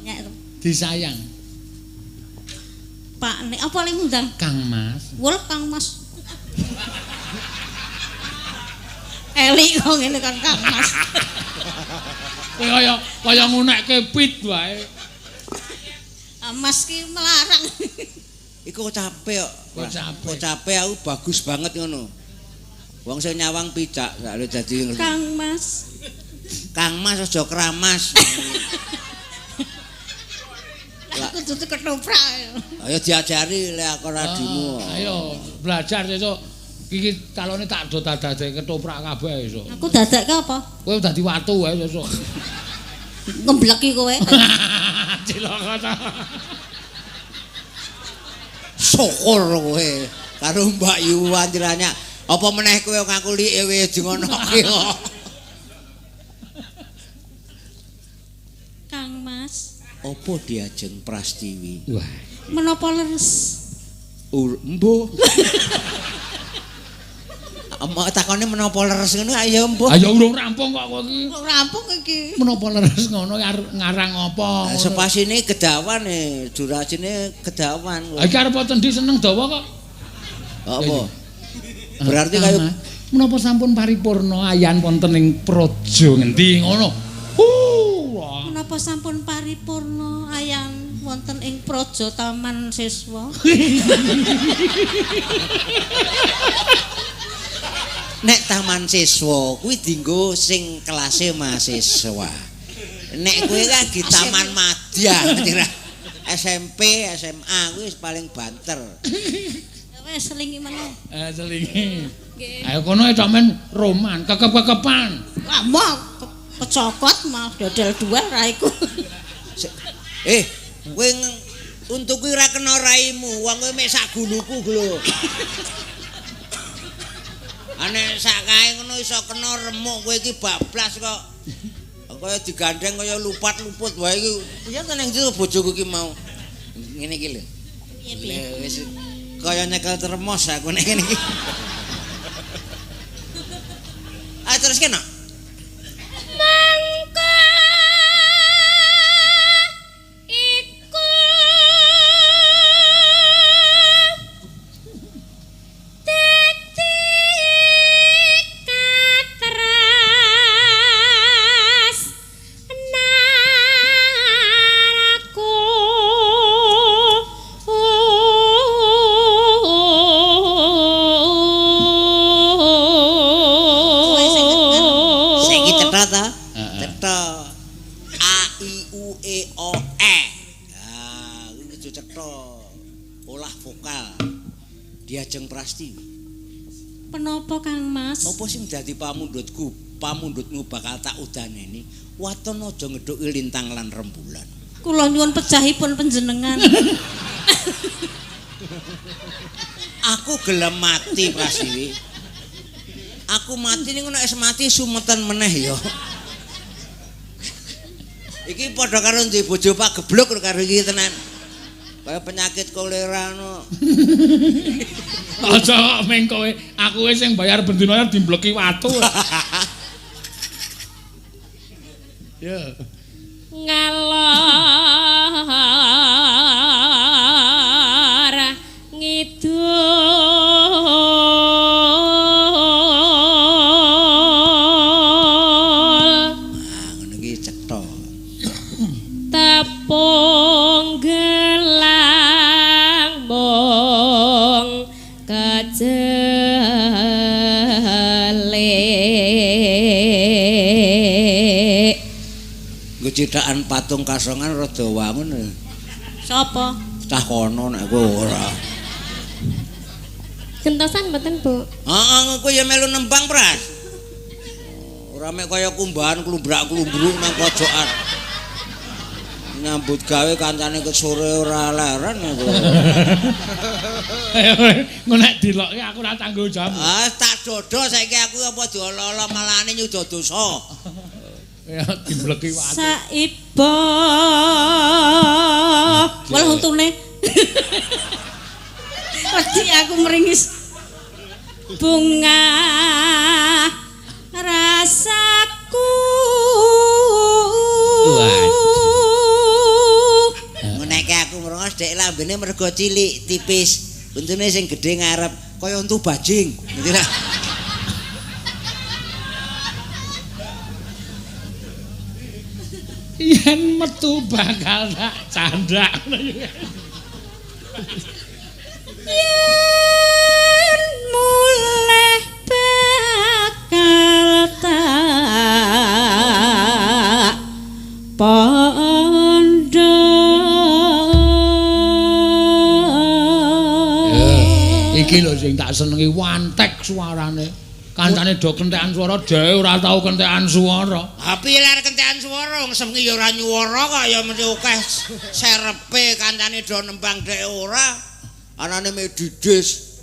Nyek to. Disayang Pak nek apa le ngundang? Kang Mas. Wol Kang Mas. Eli kok ngene kan Kang Mas. Kowe kaya kaya ngunekke pit wae. Ah, Mas ki melarang. Iku capek kok. Kok capek? Kok capek aku bagus banget ngono. Wong sing nyawang picak sakle dadi Kang Mas. Kang Mas aja keramas. Aku dudu ketoprak. Ayo diajari lek aku radimu. Ah, ayo belajar sesuk. Iki calone tak do dadake ketoprak kabeh esuk. Aku dadekke apa? Kowe dadi watu wae sesuk. Ngembleki kowe. Cilaka ta. Syukur kowe karo Mbak Yu anjirane. Apa meneh kowe ngaku like wis ngonoke kok. Kang Mas, Apa diajeng Prastiwi? Wah, menapa leres? Embuh. Ama takone menapa leres ngono ayo embuh. ayo urung rampung kok kowe iki. Kok rampung iki. Menapa leres ngono ngarang apa? Lah, Sepasine kedawan e, durasine kedawan. Lah iki arep cendi seneng dawa kok. Apa? Berarti kaya menapa sampun paripurna ayan wonten ing praja ngendi ngono. Napa sampun paripurna ayang wonten ing Praja Taman Siswa? Nek Taman Siswa kuwi dienggo sing kelase mahasiswa. Nek kowe kan di Taman Madya, ngerti ra? SMP, SMA kuwi wis paling banter. Wis selingi meneh. Selingi. Nggih. Ayo kono tok men roman, kekep-kekepan. Wah, mau kecokot malah dodol dua raiku. Kowe untuk kuwi ora kena raimu, wong kowe mek sak guluku lho. Ane sak kae ngono iso kena remuk kowe iki bablas kok. Kaya digandeng kaya lupat-luput wae iki. Ya ta nang ndi bojoku iki mau. Ngene iki lho. Piye piye? Wis kaya nyekel termos aku nek ngene iki. Ah terus kena. Mangko iku dadi katras naraku. Saiki cetha ta? Heeh. Cetha. A I U E O E. Ah, kuwi kudu cetha. Olah vokal. Diajeng Prasti. Penapa Kang Mas? Apa sing dadi pamundhutku? Pamundhutmu bakal tak udaneni. Waton aja ngedhuki lintang lan rembulan. Kula nyuwun pejahipun panjenengan. Aku gelem mati Prastiwi. Aku mati ning nek wis mati sumeten meneh ya. Iki padha karo ndek bojo Pak Gebluk karo iki tenan. Kaya penyakit kolera ngono. Aja kok meng kowe, aku wis sing bayar bendina ya dimbleki watu. Ya. Ngalor ngidul Ah, ngono iki cetha. Tepung gelang mung kejelik. Nggo cithakan patung kasongan rada wangun. Sapa? Cah kono nek kowe ora. Gentosan mboten, Bu? Heeh, kowe ya melu nembang, Pras. Ora mek kaya kumbahan klumbrak-klumbruk nang pojokan. Nyambut gawe kancane ket sore ora leren aku. Ngono nek dilokke aku ora tanggung jawab. Ah, tak dodo saiki aku apa diolo-olo malane nyuda dosa. Ya dimbleki watu. Saiba. Walah untune. Wedi aku meringis. Bunga rasaku. Nguneke aku merongos dek lambene mergo cilik tipis. Untune sing gedhe ngarep kaya untu bajing. Ngerti ra? Yen metu bakal tak candak. Yen mulih bakal tak pondok. Iki lho sing tak senengi wantek suarane. Kancane do kentekan swara dhewe ora tau kentekan swara. Ha piye lar kentekan swara wong sewengi ya ora nyuwara kok ya mesti akeh serepe kancane do nembang dhek ora. Anane mek didis.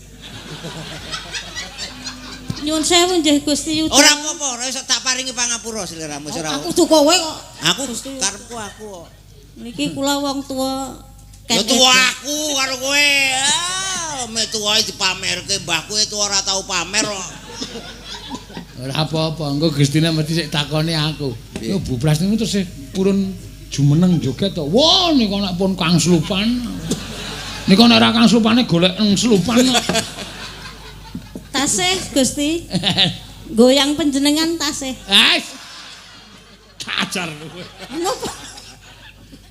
Nyuwun sewu nggih Gusti Yuda. Ora apa-apa, ora iso tak paringi pangapura sliramu wis ora. Aku kudu kowe kok. Aku karepku aku kok. Niki kula wong tuwa. Ya tuwa aku karo kowe. Ah, mek tuwae dipamerke mbahku tuwa ora tau pamer kok. Ora apa-apa, engko Gustine mesti sik takoni aku. Yo Bu Pras niku terus purun jumeneng joget to. Wah nika nek pun kang slupan. Nika nek ora kang slupane golek eng slupan. Tasih Gusti. Goyang panjenengan tasih. Ais. Kajar kowe. Napa?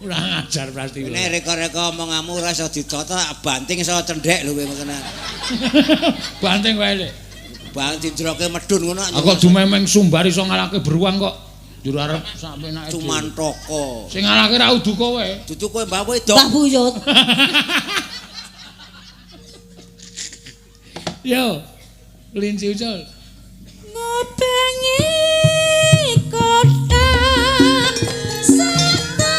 Ora ngajar Prastiwa. Nek reka-reka omonganmu ora iso ditata, banting iso cendhek lho kowe ngono. Banting wae, Lek. Bang dijroke medun ngono. Aku kok dumemeng sumbar iso ngalahke beruang kok. Njur arep sak penake. Cuman toko. Sing ngalahke ra udu kowe. Dudu kowe Mbah Wedok. Mbah Buyut. Yo. Kelinci ucul. Ngubengi kota sateruse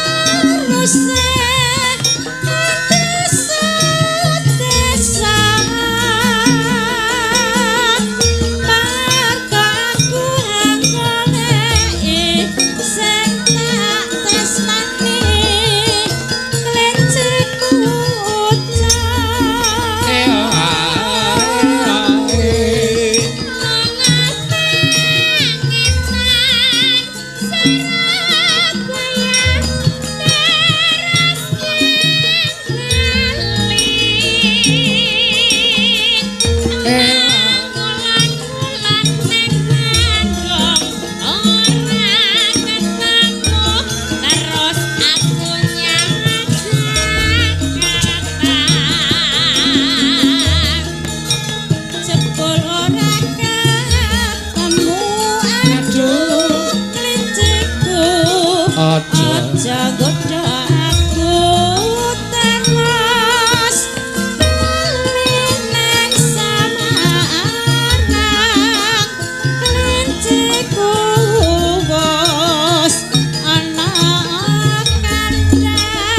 desa marga aku anggoleki sing tak tresnani kelinciku ucul. Jebul ora ketemu aduh kelinciku. Aja. Aja nggodha aku terus bali nang Samarang kelinciku wis ana kandhang.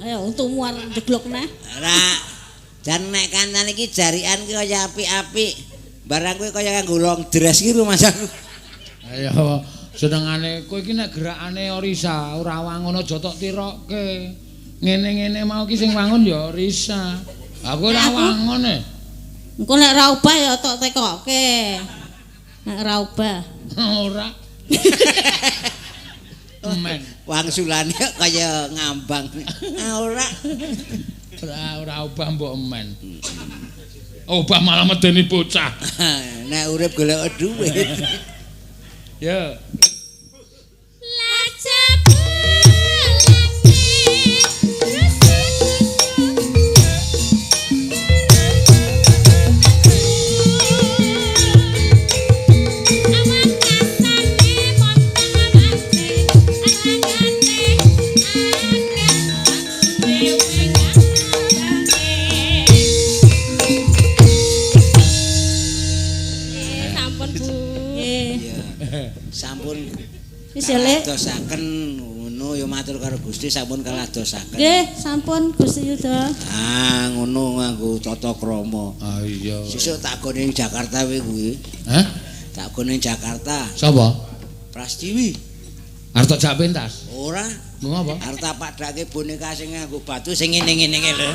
Ayo untukmu arep jeglok neh. Ora. Jan nek kancane iki jarikan ki kaya apik-apik. Barang kowe kaya nganggo long dress ki rumangsaku. Ayo senengane kowe iki nek gerakane Orisa ora wangun aja tok tirokke. Ngene-ngene mau ki sing wangun ya Orisa. Aku ora wangun e. Engko nek ora obah ya tok tekokke. Nek ora obah. Ora. Men. Wangsulane kaya ngambang. Ah ora. Ora obah mbok men. Obah malah medeni bocah. Nek urip golek dhuwit. Ya. Sampun Bu. Nggih. Sampun Wis ya, Lek. kaladosaken ngono ya matur karo Gusti sampun kaladosaken. Nggih, sampun Gusti Yuda. Ah ngono nganggo tata krama. Ah iya. Sesuk tak gone ning Jakarta kowe kuwi. Hah? Tak gone ning Jakarta. Sapa? Prastiwi. Arep tak jak pentas. Ora. Nggo apa? Arep tak padhake boneka sing nganggo batu sing ngene-ngene lho.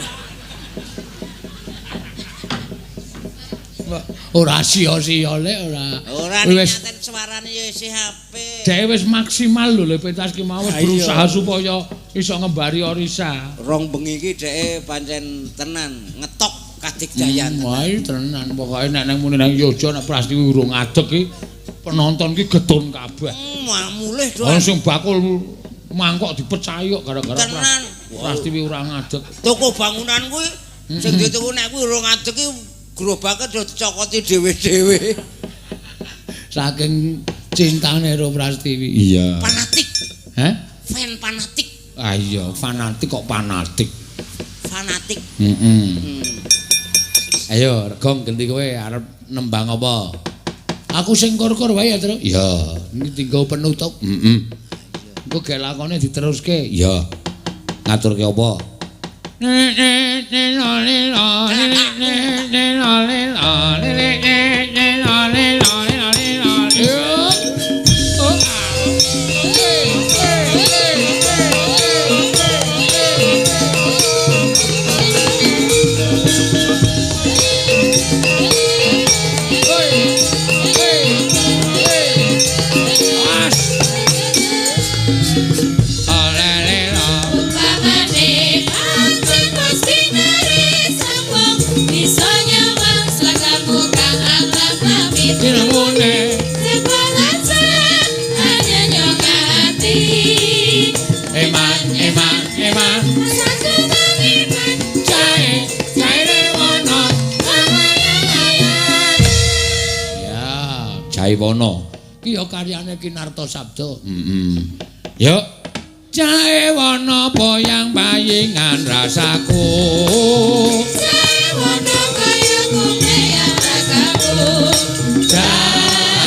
Wah, ora sia-sia lek ora. Ora Wis nyaten suarane ya isih apik. Dhek wis maksimal lho le pentas ki mau wis berusaha supaya iso ngembari Orisa. Rong bengi iki dheke pancen tenan ngetok kadigdayan. Wah, tenan. Pokoke nek nang muni nang Yogya nek Prastiwi urung ngadeg ki penonton ki getun kabeh. Mulih do. Ana sing bakul mangkok dipecahi kok gara-gara Tenan. Prastiwi ora ngadeg. Toko bangunan kuwi sing dituku nek kuwi urung ngadeg ki gerobake do dicokoti dhewe-dhewe. Saking cintane karo Prastiwi. Iya. Fanatik. Hah? Fan fanatik. Ah iya, fanatik kok fanatik. Fanatik. Heeh. Ayo, Regong genti kowe arep nembang apa? Aku sing kur-kur wae ya, Tru. Iya, iki tinggal penutup. Heeh. Engko gek lakone diteruske. Iya. Ngaturke apa? Upamane pancen pasti nari sambung bisa nyawang slagamu kang abang pamit. Sepangasan hanya nyong ati. Eman, eman, eman. Rasaku kang iman Jae, jae wono. ayan. Ya, Jaiwono. Ki ya karyane Ki Narto Sabdo. Heeh. Yuk. Jaiwono boyang bayingan rasaku. Sewono kaya kumeyang rasaku. Jaiwono.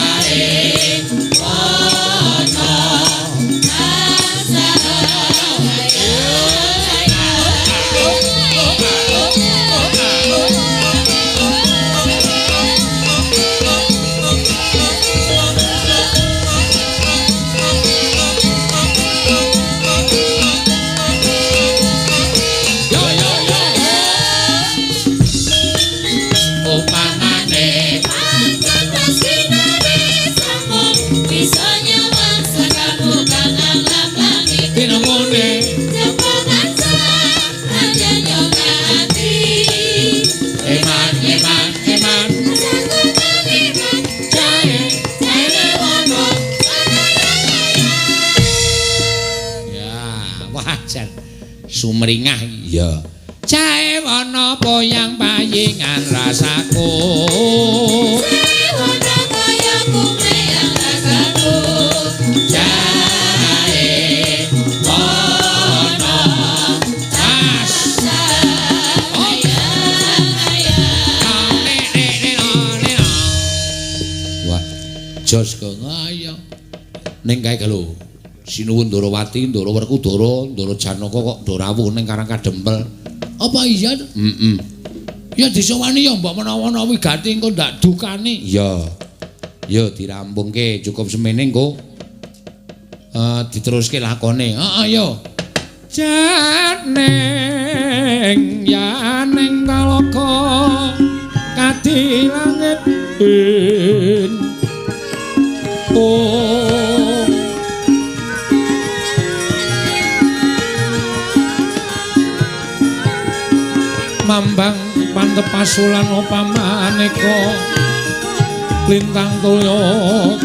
Yo yo yo. Upamane Pancen pasti nari sambung bisa nyawang slagamu kang alam langit. tinemune Sepangasan hanya nyong ati. eman eman eman. Rasaku kang iman Jae Jaiwono Ya, wajar. Sumringah iki. Ya. Jaiwono boyang bayingan rasaku. Sewono kaya kumeyang rasaku. Jaiwono. As. Wah, jos kok ayo. Ning kae lho. Sinuwun Ndorowati, Ndoro Werkudara, Ndoro Janaka kok do rawuh ning Karang Kadempel. Apa iya? Heeh. Ya disowani ya mbok menawa-menawa wigati engko ndak dukani. Iya. Ya dirampungke cukup semene engko. Diteruske lakone. Heeh yo. Janeng yaning talaga kadi langit. Oh. Mambang pantepasulan upamaneka lintang tulya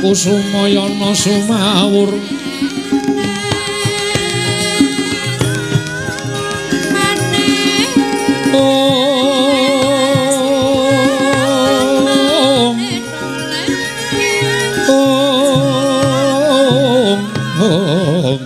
kusumayana sumawur. Om Om Om.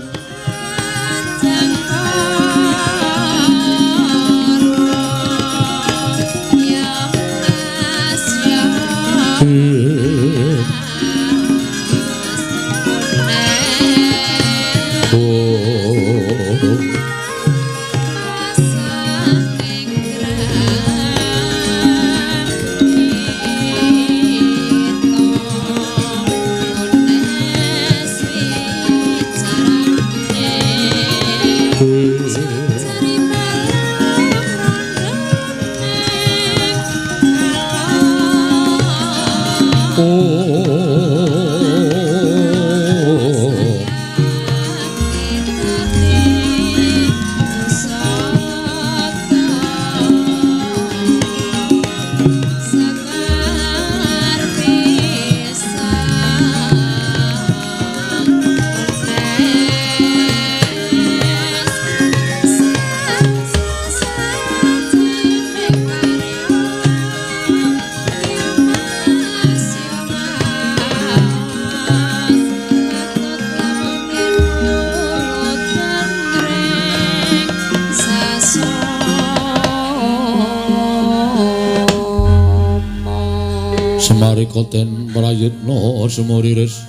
Semarika ten prayitna sumuriris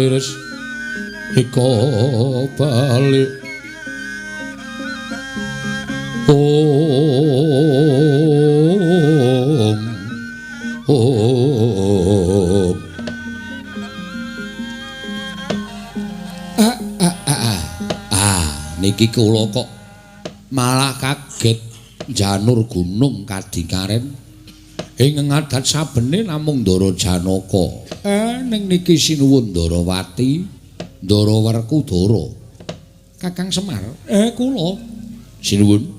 Semuriris ika balik Om Om Niki kula kok malah kaget janur gunung kadingaren ing ngadat sabene namung Ndara Janaka. Ning niki sinuwun Ndarawati, Ndara Werkudara. Kakang Semar, kula sinuwun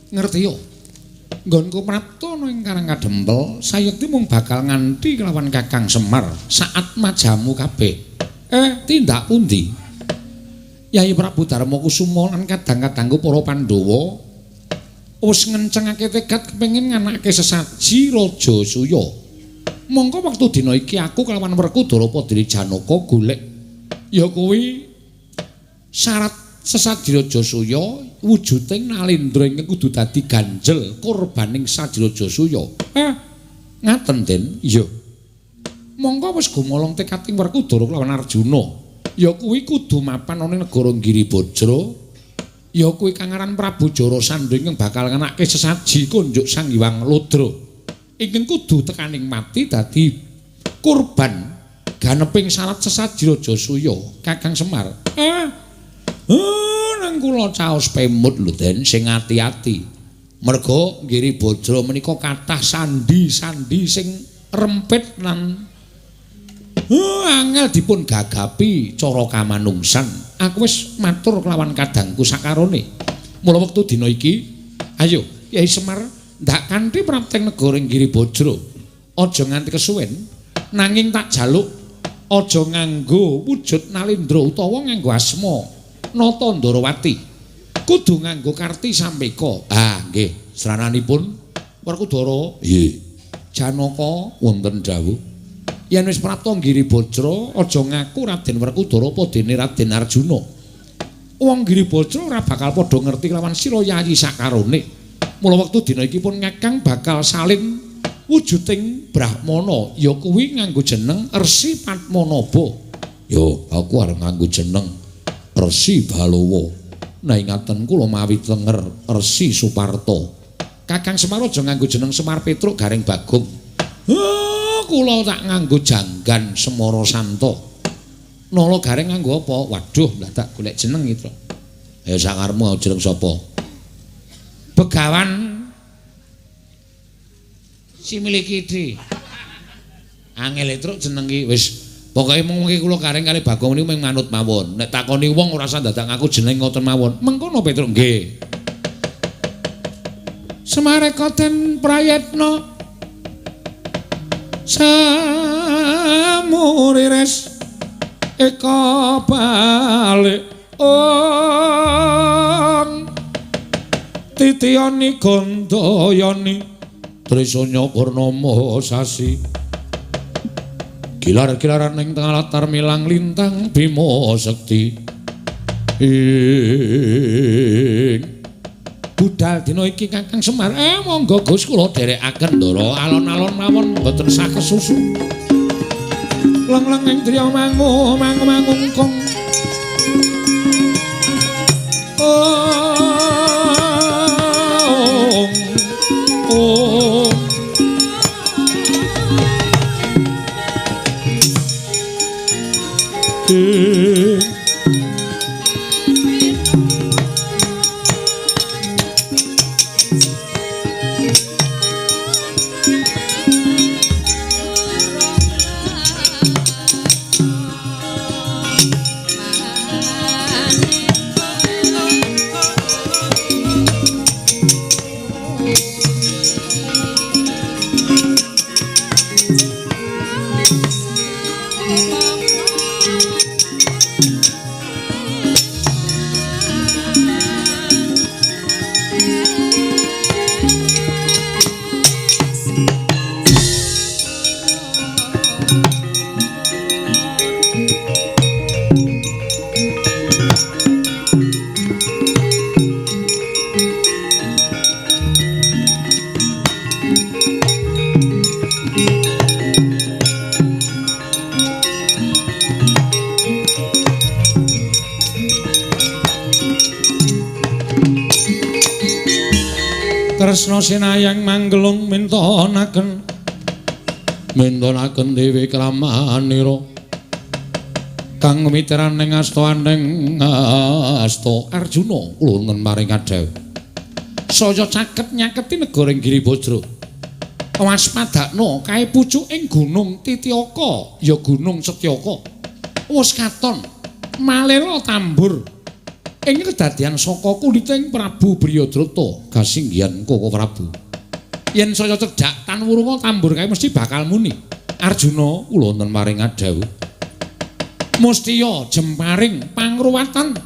ngerti yo. Nggonku prapta ana ing Karang Kadempel, sayekti mung bakal nganti kelawan Kakang Semar saat majamu kabeh. Tindak pundi? Yai Prabu Darma Kusuma lan kadang-kadangku para Pandhawa wis ngencengake tekad kepengin nganake sesaji Raja Suya. Mongko wektu dina iki aku kelawan Werkudara Padri Janaka golek ya kuwi syarat sesaji Raja Suya wujuding Nalendra ingkang kudu dadi ganjel korbaning saji Raja Suya. Ngaten Den? Iya. Mongko wis gumolong tekad ing Werkudara kelawan Arjuna. Ya kuwi kudu mapan ana ing negara Giribajra. Ya kuwi kang aran Prabu Jarasandha ingkang bakal nganake sesaji konjuk Sang Hyang Ludra. Ingkang kudu tekaning mati dadi kurban ganeping syarat sesaji Raja Suya. Kakang Semar. Nang kula caos pemut lho Den, sing ati-ati. Merga Giribajra menika kathah sandi-sandi sing rempit lan angel dipun gagapi cara kamanungsan. Aku wis matur kelawan kadangku sakarone. Mula wektu dina iki, ayo Kyai Semar ndak kanthi prapteng negara Giribajra. Aja nganti kesuwen, nanging tak jaluk aja nganggo wujud Nalendra utawa nganggo asma Nata Ndarawati. Kudu nganggo Karti Sampeka. Ah, nggih, srananipun Werkudara. Nggih. Janaka wonten dawuh. Yen wis prapta Giribajra aja ngaku Raden Werkudara apa dene Raden Arjuna. Wong Giribajra ora bakal padha ngerti kelawan sira yayi sakarone. Mula wektu dina iki pun ngakang bakal salin wujuding Brahmana, ya kuwi nganggo jeneng Resi Padmanaba. Yo, aku arep nganggo jeneng Resi Balawa. Nah ingaten kula mawi tenger Resi Suparta. Kakang Semar aja nganggo jeneng Semar Petruk Gareng Bagong. Kula tak nganggo janggan Semara Santa. Nala Gareng nganggo apa? Waduh, lah tak golek jeneng itu. Ayo sakarmu jeneng sapa? Begawan Similikidi. Angel truk jeneng iki wis pokoke mung iki kula Gareng kali Bagong niku mung manut mawon. Nek takoni wong ora usah dadak ngaku jeneng ngoten mawon. Mengkono Petruk nggih. Semareka den prayitna samurires eka balik ong titiyani gandayani trisanya purnama sasi gilar-gilaran ing tengah latar milang lintang bima sekti ing budal dina iki Kakang Semar. Monggo Gus kula dherekaken Ndara alon-alon mawon mboten sah kesusu. Leng-leng ing driya mangu mangu mangungkung. Ong ong Kresna sinayang manggelung mintonaken mintonaken dewi kramanira kang miteran ing asta aning asta Arjuna kula nuwun paring kadhawuh saya caket nyaketi negara ing Giribajra waspadakno kae pucuking gunung Titiaka ya gunung Setyaka wis katon malela tambur ing kedadian saka kuliting Prabu Briyadrata kasinggihan Koko Prabu. Yen saya cedhak tan wurunga tambur kae mesti bakal muni. Arjuna kula wonten paring adhawuh. Mustiya jemparing pangruwatan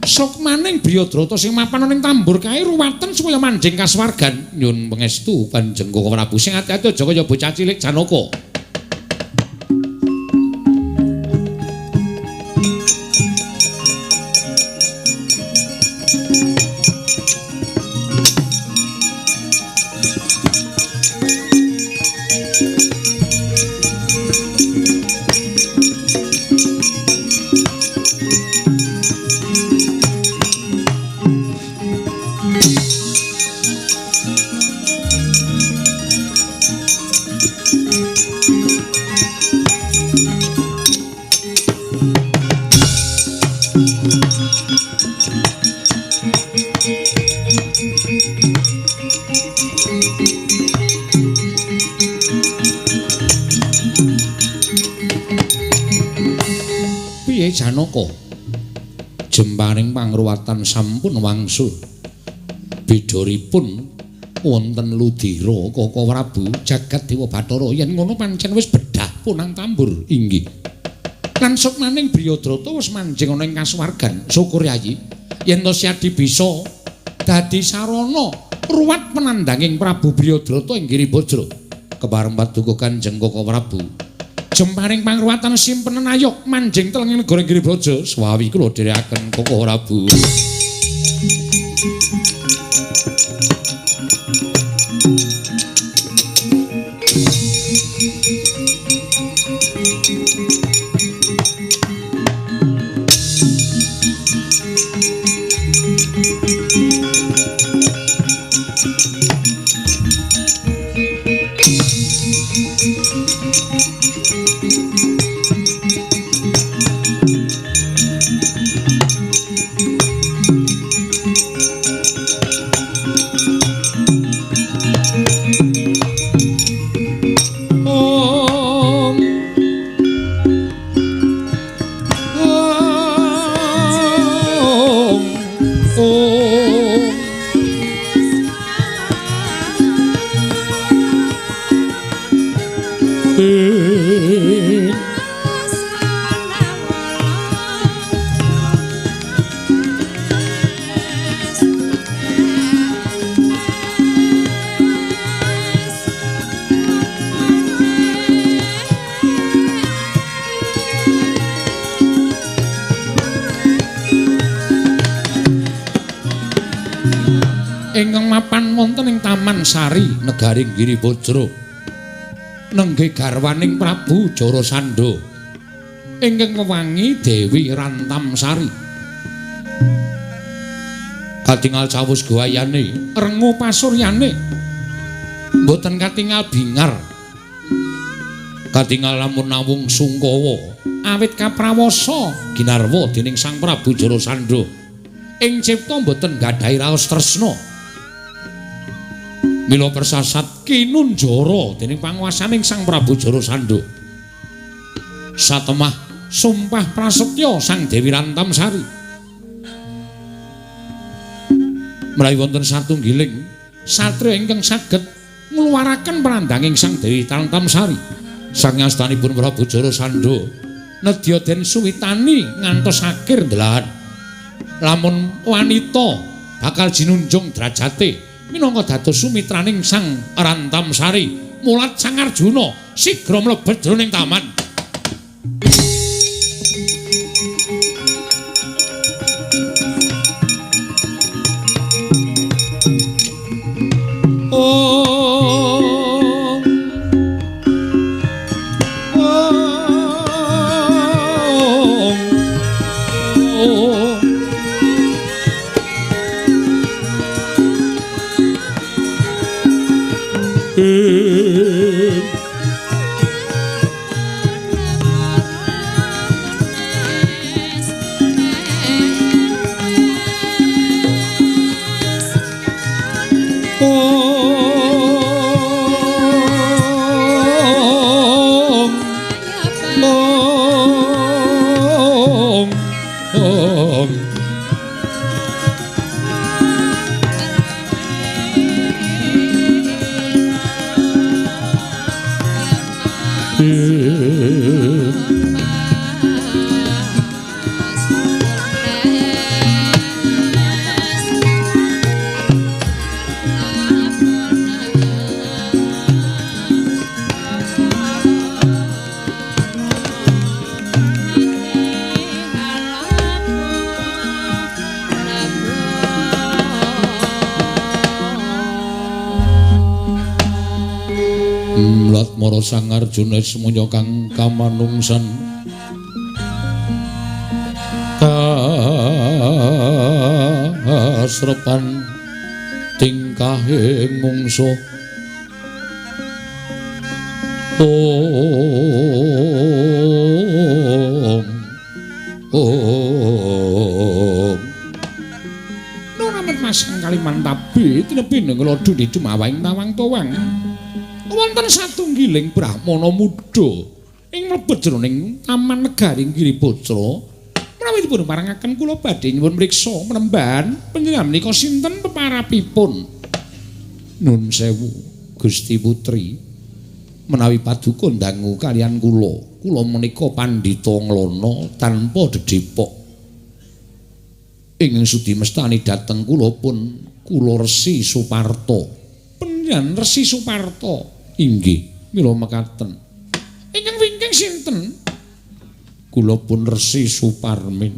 sukmaning Briyadrata sing mapan ning tambur kae ruwaten supaya manjing kasuwargan. Nyun pangestu Kanjeng Koko Prabu sing ati-ati aja kaya bocah cilik Janaka. Janaka jemparing pangruwatan sampun wangsul bidoripun wonten ludira Koko Prabu jagat Dewa Bathara yen ngono pancen wis bedah punang tambur inggih lan sukmaning Briyadrata wis manjing ana ing kasuwargan. Syukur Yayi yen to Siadi bisa dadi sarana ruwat penandanging Prabu Briyadrata ing Giribajra. Kepareng paduka Kanjeng Koko Prabu jemparing pangruwatan simpenen ayo manjing telenging negara Giribraja swawi kula dherekaken Koko Prabu. Ingkang mapan wonten ing Taman Sari negari Giribajra nenggih garwaning Prabu Jarasandha ingkang wewangi Dewi Rantamsari. Katingal cawus guayane rengu pasuryane mboten katingal bingar katingal lamun nawung sungkawa awit kaprawasa ginarwa dening Sang Prabu Jarasandha ing cipta mboten gadhahi raos tresna. Mila persasat kinunjara dening panguwasaning Sang Prabu Jarasandha. Satemah sumpah prasetya Sang Dewi Rantamsari. Menawi wonten satunggiling satriya ingkang saged ngluwaraken prandanging Sang Dewi Rantamsari, sangastanipun Prabu Jarasandha nedya den suwitani ngantos akhir ndelahan. Lamun wanita bakal jinunjung drajate minangka dados sumitraning Sang Rantamsari, mulat Sang Arjuna sigra mlebet jroning taman. Om. Mara Sang Arjuna semuanya kang kamanungsan kasrepan tingkahe mungsuh. Om Om Nunamet Mas Kalimantabi tinepi ngelodu di dumawang tawang towang. Wonten satunggiling brahmana muda ing mlebet jroning taman negari Giribajra. Menawi dipun parengaken kula badhe nyuwun mriksa menemban panjenengan menika sinten peparapipun. Nun sewu Gusti Putri, menawi paduka ndangu kaliyan kula, kula menika pandhita nglana tanpa dedepok. Ing sudi mestani dhateng kula pun kula Resi Suparta. Panjenengan Resi Suparta? Inggih, mila mekaten. Ingkang wingking sinten? Kula pun Resi Suparmin.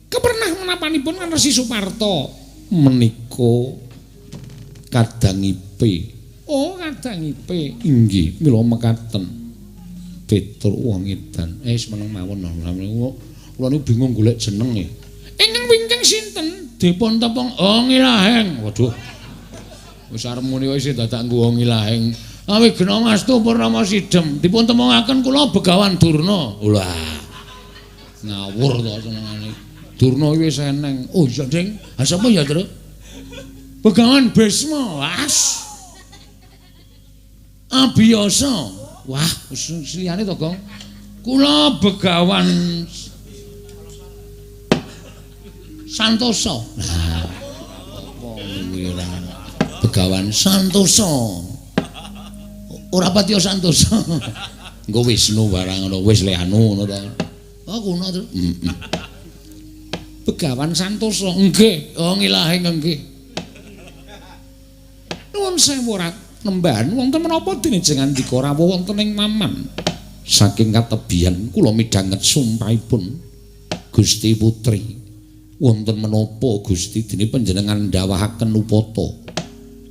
Kepernah menapanipun kan Resi Suparta? Menika kadangipe. Oh, kadangipe. Inggih, mila mekaten. Petruk wong edan. Wis meneng mawon. Kula niku bingung golek jeneng e. Ingkang wingking sinten? Dipun tepung oh ngilaheng. Waduh. Wis arep muni kok isih dadak nggo ngilaheng. Awi gena Mastu Purnama Sidem. Dipun temongaken kula Begawan Durna. Lah. Ngawur to senengane. Durna iki wis eneng. Oh iya, Ding. Ha sapa ya, Tru? Begawan Bisma. As. Abiyasa. Wah, wis liyane to, Gong. Kula Begawan Santosa. Nah, apa kuwi ora? Begawan Santosa. Ora patiya Santosa. Engko Wisnu barang ngono, wis le anu ngono ta. Oh, kuno to. Heeh. Begawan Santosa. Nggih, oh ngilahing nggih. Nuwun sewu rat nembahan wonten menapa dene jengandika rawuh wonten ing maman. Saking katebihan kula midhanget sumpahipun Gusti Putri. Wonten menapa Gusti dene panjenengan ndawahaken upata?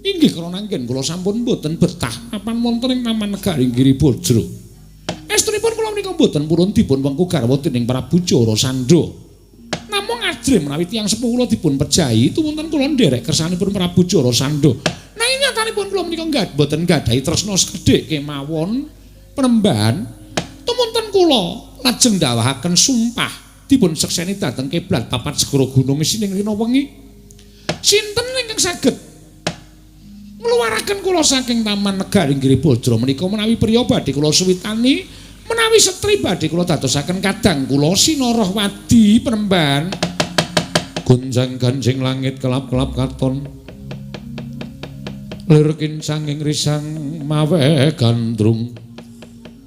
Inggih krana anggen kula sampun mboten betah papan wonten ing taman negari Giribajra. Estunipun kula menika mboten purun dipun wengku garwa dening Prabu Jarasandha. Namung ajrih menawi tiyang sepuh kula dipun pejahi tumunten kula nderek kersanipun Prabu Jarasandha. Nanging nyatanipun kula menika mboten nggadahi tresna sekedhik kemawon penembahan. Tumunten kula lajeng ndawahaken sumpah dipun sekseni dhateng kiblat papat segara gunung isining rina wengi. Sinten ingkang saged ngluwaraken kula saking taman negari Giribajra menika menawi priya badhe kula suwitani, menawi setri badhe kula dadosaken kadang kula sinarah wadi penemban. Gonjang ganjing langit kelap-kelap katon, lir kincang ing risang mawe gandrung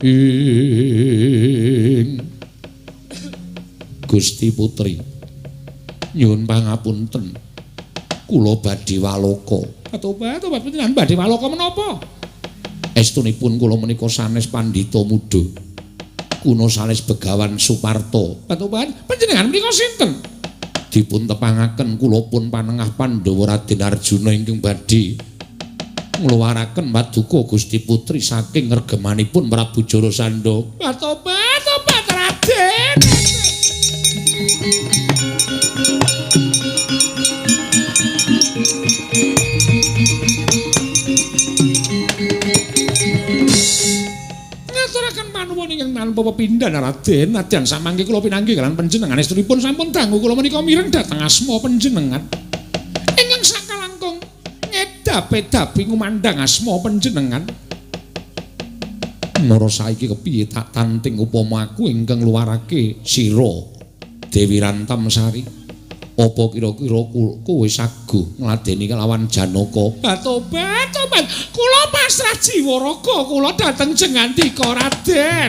ing Gusti Putri nyuwun pangapunten kula badhe waloka. Tobat tobat panjenengan badhe waloka menapa? Estunipun kula menika sanes pandhita muda. Kuna sanes Begawan Suparta. Tobat panjenengan menika sinten? Dipun tepangaken kula pun panengah Pandhawa Raden Arjuna ingkang badhe ngluwaraken paduka Gusti Putri saking regemanipun Prabu Jarasandha. Tobat tobat Raden. Ngaturaken panuwun ingkang tanpa pepindhan Raden, nadyan samangke kula pinanggih kaliyan panjenengan estunipun sampun dangu kula menika mireng dhateng asma panjenengan. Ingkang sakalangkung ngedap-edapi ngumandhang asma panjenengan. Mara saiki kepiye tak tanting upama aku ingkang ngluwarake sira Dewi Rantamsari. Apa kira-kira kowe saguh ngladeni kelawan Janaka? Tobat, tobat. Kula pasrah jiwa raga kula dhateng Jengandika Raden.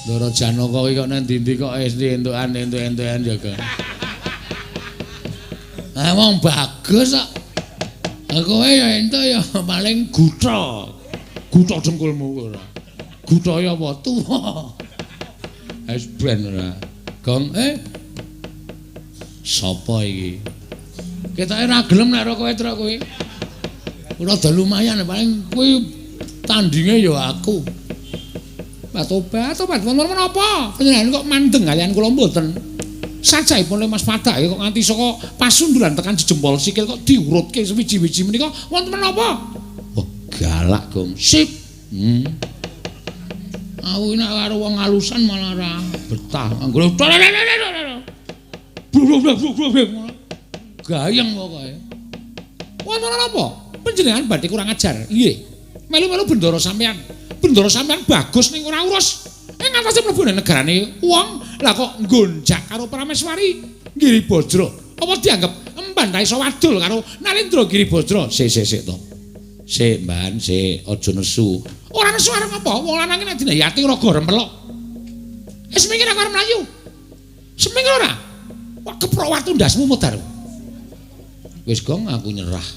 Ndara Janaka iki kok nang ndi-ndi kok wis entukan entuk-entukan jaga. Ah wong bagus kok. Kowe ya entuk ya paling gutha. Gutha dengkulmu ora. Gutha ya apa tuwa. Wis ben ora. Gong sapa iki? Ketoke ora gelem nek ora kowe truk kowe. Ora lumayan paling kowe tandinge ya aku. Tobat, tobat wonten menapa? Panjenengan kok mandeng kalian kula mboten. Sajaipun Mas Padake kok nganti saka pasundulan tekan jejempol sikil kok diurutke sewiji-wiji menika wonten menapa? Wah, galak, Gong. Sip. Aku nek karo wong alusan malah ora betah. Anggere gayeng pokoke. Wonten menapa? Panjenengan badhe kurang ajar. Nggih. Melu-melu bendara sampean. Bendara sampean bagus ning ora urus. Ing atase mlebu negarane wong, lah kok nggonjak karo Prameswari Giribajra. Apa dianggep emban ta iso wadul karo Nalendra Giribajra? Sik sik sik to. Sik, Mban, sik, aja nesu. Ora nesu arep apa? Wong lanang iki nek dinehi ati ora gorem pelok. Wis mikir aku arep mlayu. Seminggu ora? Wah keprok watu ndasmu modar. Wis gong aku nyerah.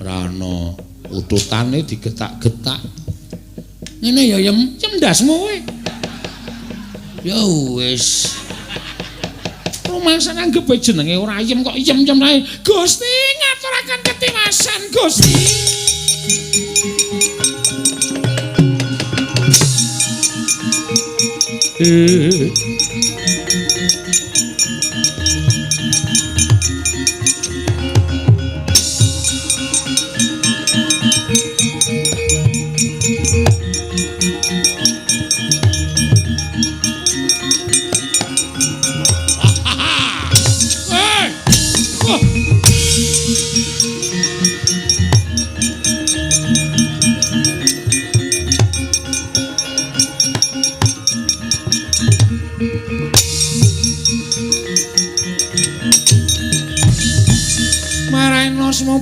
Ora ana ututane digetak-getak. Ngene ya yem, yem ndasmu kowe. Ya wis. Rumangsa anggep jenenge ora yem kok yem-yem ae. Gusti ngaturaken ketiwasan Gusti.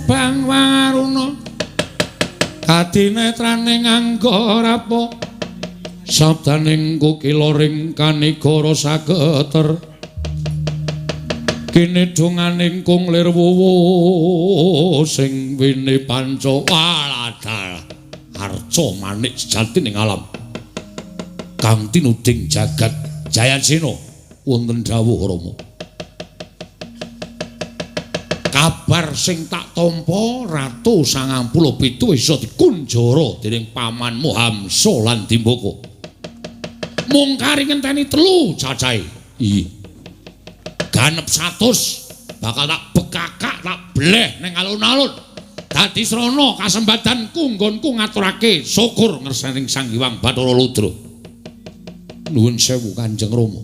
Bang Waruna kadinetraning anggarapa sabdaning kukila ring kanigara saketer kene donganing kung lir wuwu sing wene panca waladal arca manik sejati ning alam kang tinuding jagat Jayasena wonten dawuh Rama. Kabar sing tak tampa Ratu 97 iso dikunjara dening pamanmu Hamsa lan Dimbaka. Mung kari ngenteni 3 cacahe. Iya. Ganep 100 bakal tak bekakak tak bleh ning alun-alun. Dadi srana kasembadanku nggonku ngaturake syukur ngersaning Sang Hyang Bathara Ludra. Nuwun sewu Kanjeng Rama.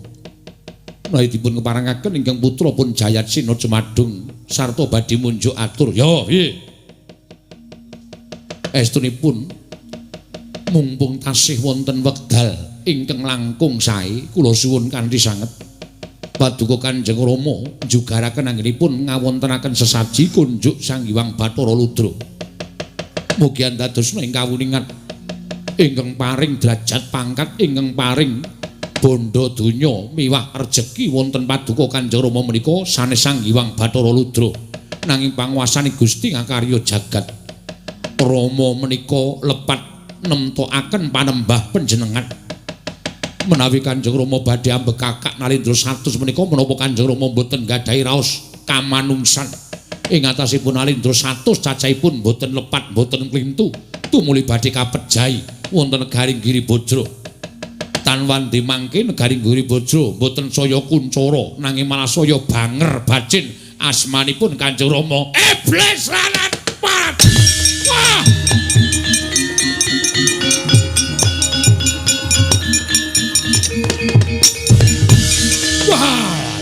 Menawi dipun keparengaken ingkang putra pun Jayatsena Jemadung sarta badhe munjuk atur. Ya, piye? Estunipun mumpung tasih wonten wekdal ingkang langkung sae, kula suwun kanthi sanget paduka Kanjeng Rama njugaraken anggenipun ngawontenaken sesaji kunjuk Sang Hyang Bathara Ludra. Mugi andadosna ing kawuningan ingkang paring derajat pangkat ingkang paring bondo donya miwah rejeki wonten paduka Kanjeng Rama menika sanes Sang Hyang Bathara Ludra nanging panguwasane Gusti ngakarya jagat. Rama menika lepat nemtokaken panembah panjenengan. Menawi Kanjeng Rama badhe ambekakak Nalendra 100 menika menapa Kanjeng Rama mboten gadhahi raos kamanungsan ing atasipun Nalendra 100 cacahipun mboten lepat mboten klintu tumuli badhe kapejahi wonten negari Giribajra. Tan wandi mangke negari Giribajra mboten saya kuncara nanging malah saya banger bacin asmanipun Kanjeng Rama Iblis lanat pat. Wah! Wah,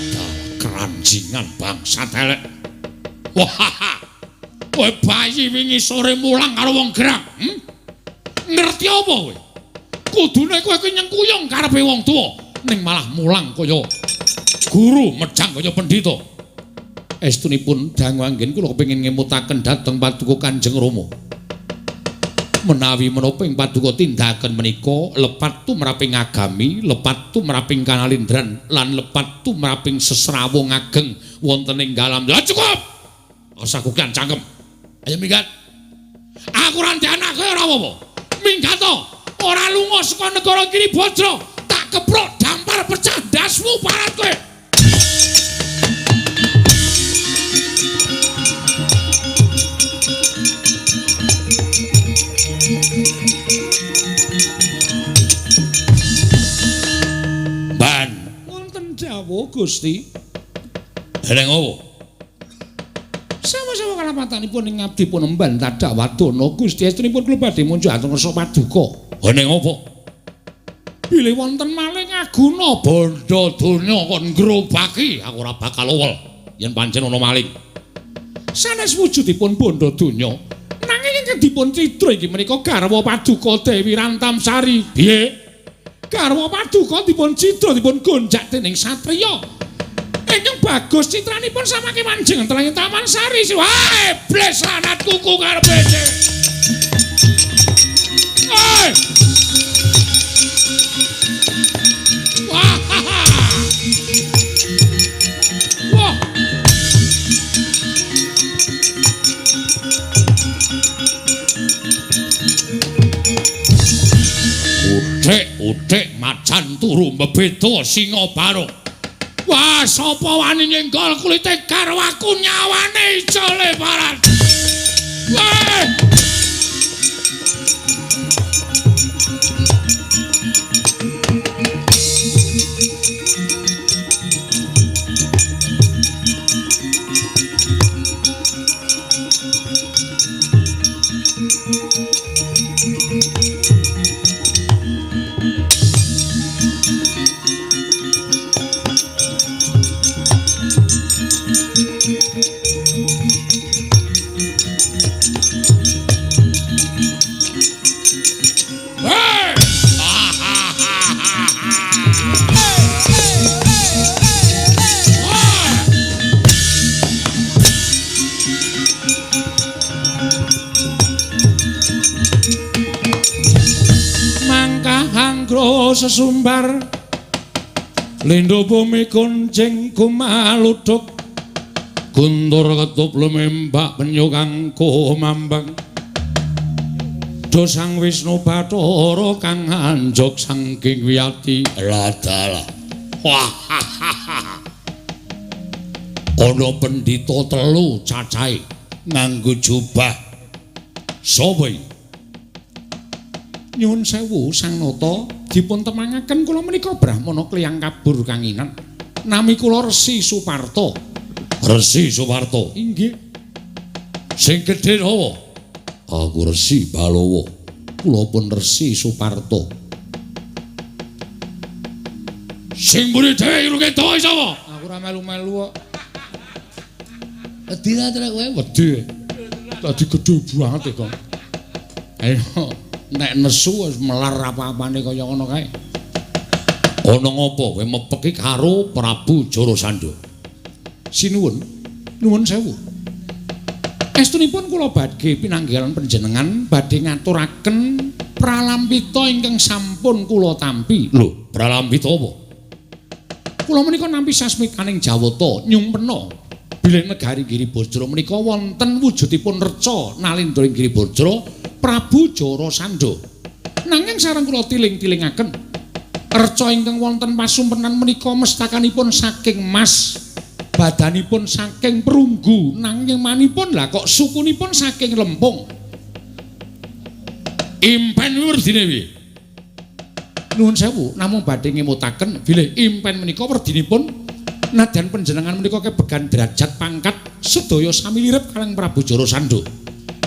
keranjingan bangsa telek. Wah. Kowe bayi wingi sore mulang karo wong gerang, Ngerti apa kowe? Kudune kowe kuwi nyengkuyung karepe wong tuwa, ning malah mulang kaya guru mejang kaya pendhita. Estunipun dangu anggen kula kepengin ngemutaken dhateng Paduka Kanjeng Rama. Menawi menapa ing paduka tindakan menika lepat tumraping agami, lepat tumraping kanalindran lan lepat tumraping sesrawung ageng wonten ing dalam. Lah cukup. Asa kukian cangkem. Ayo minggat. Aku ora ndek anak kowe ora apa-apa. Minggat to. Ora lunga saka negara Giribajra, tak keprok dampar pecah ndasmu parat kowe. Ban wonten dawuh Gusti. Dereng opo? Sama-sama kalapatanipun ing abdi pun emban tadhak wadana Gusti estunipun kula badhe munjuk atur ngersa paduka. Ning opo? Bilih wonten maling aguna bandha donya kon ngrobaki aku ora bakal owel yen pancen ana maling. Sanes wujudipun bandha donya nanging ingkang dipun cidra inggih menika garwa paduka Dewi Rantamsari. Piye? Garwa paduka dipun cidra dipun gonjak dening satriya ingkang bagus citranipun samangke manjing ing Taman Sari. Wah, iblis lanat kuku karepe. Hei! Wah! Wah! Uthik-uthik macan turu mbebeda singa barung. Wah, sapa wani nyenggol kulite garwaku nyawane ijole parat. Wah! Sesumbar lindho bumi kuncing kumaluduk guntur ketup lumembak penyu kang kumambang do Sang Wisnu Bathara kang anjog saking wiyati ladalah. Wah, ana pendhita telu cacahe nganggo jubah. Sapa iki? Nyuwun sewu Sang Nata, dipun temangaken kula menika Brahmana Kliyang Kabur Kanginan. Nami kula Resi Suparta. Resi Suparta? Inggih. Sing gedhe sapa? Aku Resi Balawa. Kula pun Resi Suparta. Sing mburi dhewe irunge dawa sapa? Aku ora melu-melu kok. Wedi ta trek kowe? Wedi. Dadi gedhe banget e, Kang. Ayo nek nesu wis melar apa-apane kaya ngono kae. Ana ngapa kowe mepeki karo Prabu Jarasandha? Sinuwun, nuwun sewu. Estunipun kula badhe pinanggihan panjenengan badhe ngaturaken pralampita ingkang sampun kula tampi. Lho, pralampita apa? Kula menika nampi sasmitaning Jawata nyumpena bilih negari Giribajra menika wonten wujudipun reca nalindra ing Giribajra Prabu Jarasandha. Nanging sareng kula tiling-tilingaken reca ingkang wonten pasumpenan menika mestakanipun saking mas, badanipun saking perunggu, nanging manipun lah kok sukunipun saking lempung. Impen werdine piye? Nuwun sewu, namung badhe ngemutaken bilih impen menika werdinipun nadyan panjenengan menika kebegan derajat pangkat sedaya sami lirep kaliyan Prabu Jarasandha.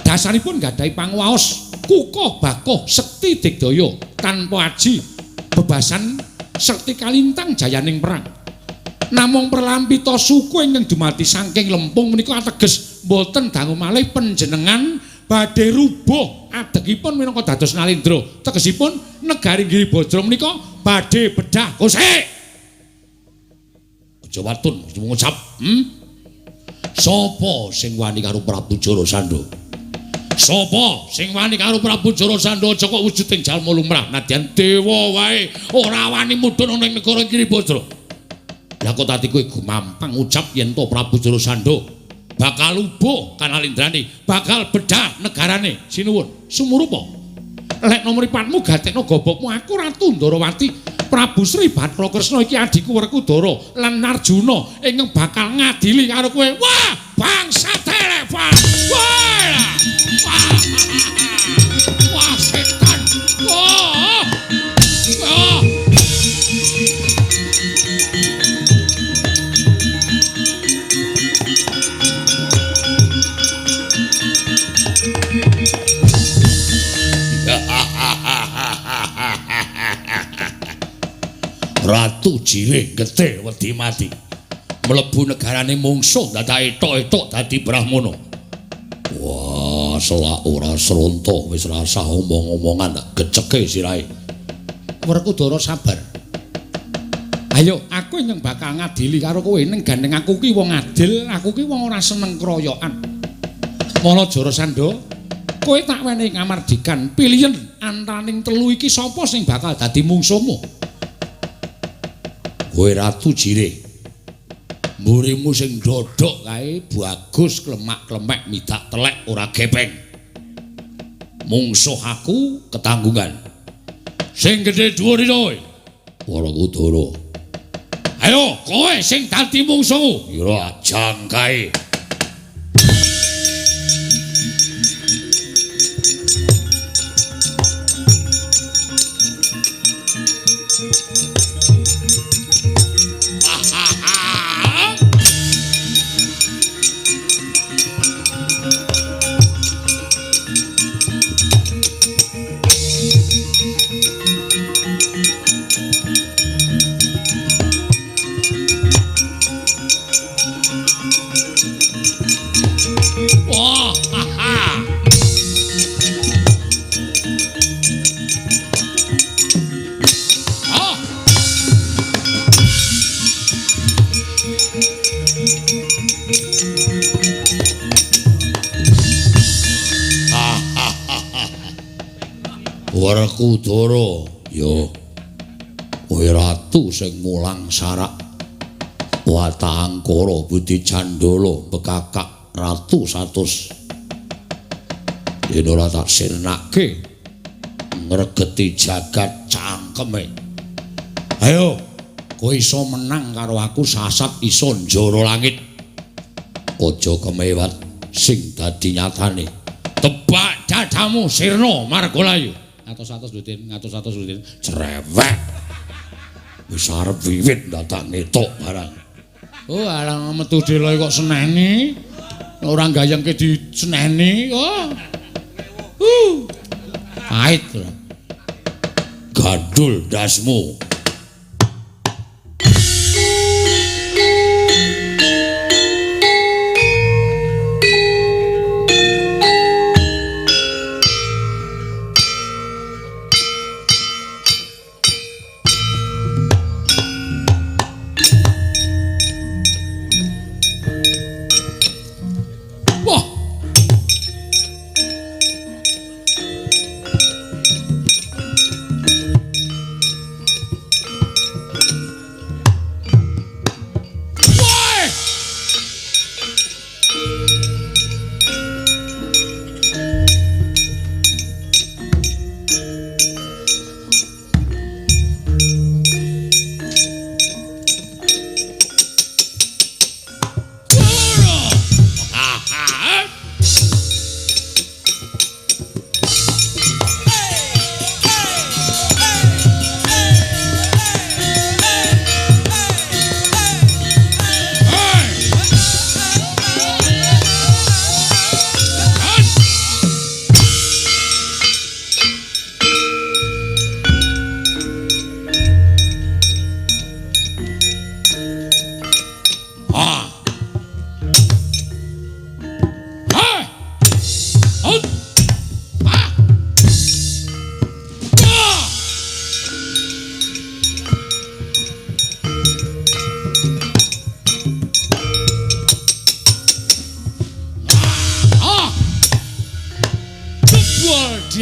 Dasaripun gadhahi panguwaos kukuh bakoh sekti digdaya tanpa aji bebasan sekti kalintang jayaning perang. Namung perlampita suku ingkang dumadi saking lempung menika ateges boten dangu malih panjenengan badhe rubuh adegipun minangka dados Nalendra. Tegesipun negari Giribajra menika badhe bedah kosek. Aja watun ngucap, Sapa sing wani karo Prabu Jarasandha? Sapa sing wani karo Prabu Jarasandha? Aja kok wujuding jalma lumrah nadyan dewa wae ora wani mudhun ana ing negara Giribajra. Lah kok tadi kowe gumampang ucap yen to Prabu Jarasandha bakal ubuh kanalindrane, bakal bedah negarane. Sinuwun, sumurupa. Lek mripatmu gatekno gobokmu aku Ratu Ndarawati, Prabu Sri Bathara Kresna iki adhiku Werkudara lan Arjuna ingkang bakal ngadili karo kowe. Wah, bangsa telefon. Wah. Wah, setan. Wah. Wah. Ratu Jirih getih wedi mati. Mlebu negarane mungsuh dadak etok-etok dadi brahmana. Wah, selak ora sronto wis rasah omong-omongan tak geceke sirahe. Werkudara sabar. Ayo, aku ingkang bakal ngadili karo kowe ning gandeng aku ki wong adil, aku ki wong ora seneng kroyokan. Mala Jarasandha, kowe tak wenehi kamardikan, pilihen antaraning telu iki sapa sing bakal dadi mungsuhmu? Kowe Ratu Jirih, mburimu sing dodok kae bagus klemak-klemek midak telek ora gepeng. Mungsuh aku ketanggungan. Sing gedhe dhuwur iki kowe. Werkudara. Ayo kowe sing dadi mungsuhmu. Ya jangkae. Werkudara, ya kowe ratu sing mulang sarak watangkara budi candala bekakak ratu satus. Yen ora tak sirnake ngregeti jagat cangkeme. Ayo, kowe iso menang karo aku sasat iso njara langit. Aja kemewat sing dadi nyatane. Tebak dadamu sirna margalayu. Ngatos-atos Udin, ngatos-atos Udin, cerewet. Wis arep wiwit dadak ngetok barang. Oh, alang metu dhewe kok seneni. Ora gayengke diseneni. Oh. Pahit ora. Gandul ndasmu.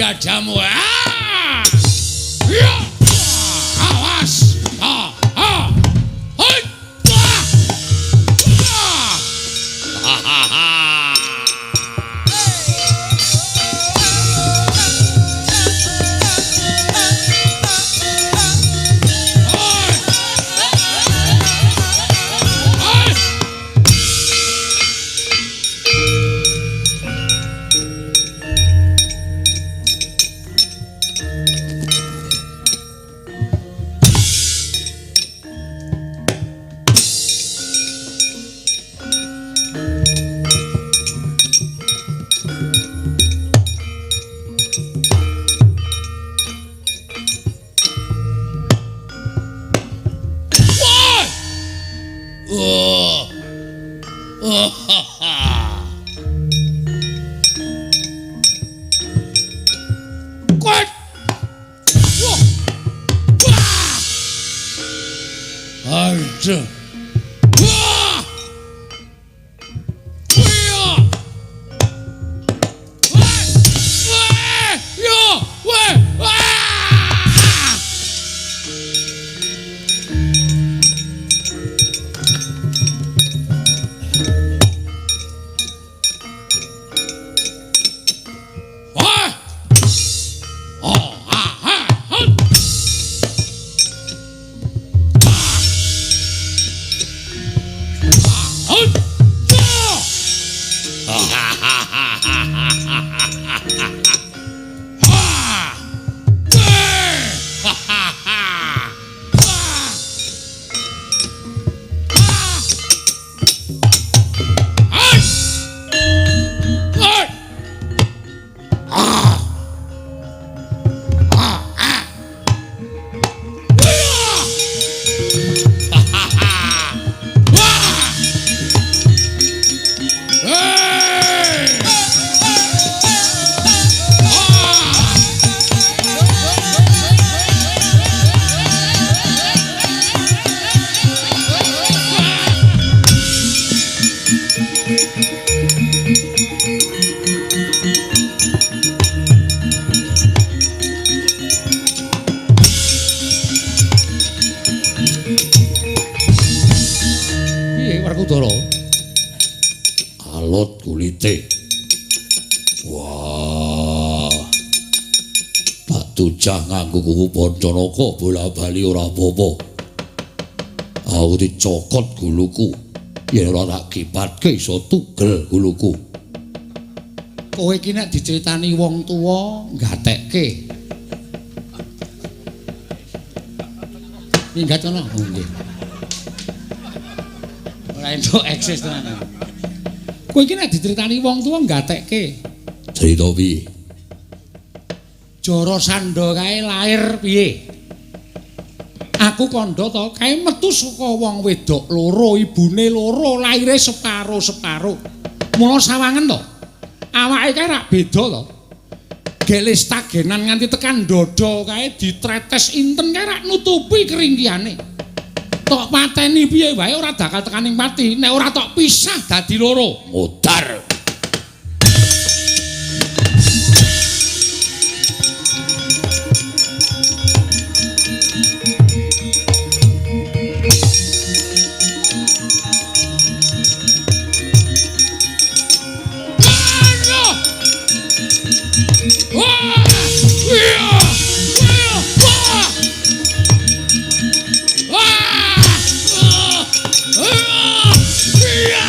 dadamu. Ah! Ya! Awas! Ah! Ah! Hoi! Ah! Ah! Ha ha ha! Hoi! Hoi! Woi! Oh. Oh. Ha, ha. Kuat. Wah. Wah. Aduh. Wah. Iya. Wah. Wah. Yo. Wah. Wah. Wah! Oh, ha, ha, ha. Ah. Ah, ah. Ah. Ha, ha, ha, ha, ha, ha, ha, ha. Ah. Eh. Ha, ha, ha. Ah. Ah. Ah. Ah. Ah! Ah! Ah! Wah! Ha ha ha! Wah! Hey! Ah! Piye Werkudara? Alot kulite. Wah. Tak tujah nganggo kuku Pancanaka bola-bali ora apa-apa. Aku dicokot guluku. Yen ora tak kipatke iso tugel guluku. Kowe iki nek diceritani wong tuwa gatekke. Minggat kono. Oh nggih. Ora entuk eksis tenan. Kowe iki nek diceritani wong tuwa gatekke. Cerita piye? Jarasandha kae lair piye? Aku kandha to, kae metu saka wong wedok loro, ibune loro, laire separo-separo. Mula sawangen to. Awake kae rak beda to. Gelis tagenan nganti tekan dada kae ditretes inten kae rak nutupi keringkihane. Tok pateni piye wae ora bakal tekaning pati, nek ora tok pisah dadi loro. Modar. Aduh! Wah! Iya! Iya! Wah! Wah! Ah! Iya!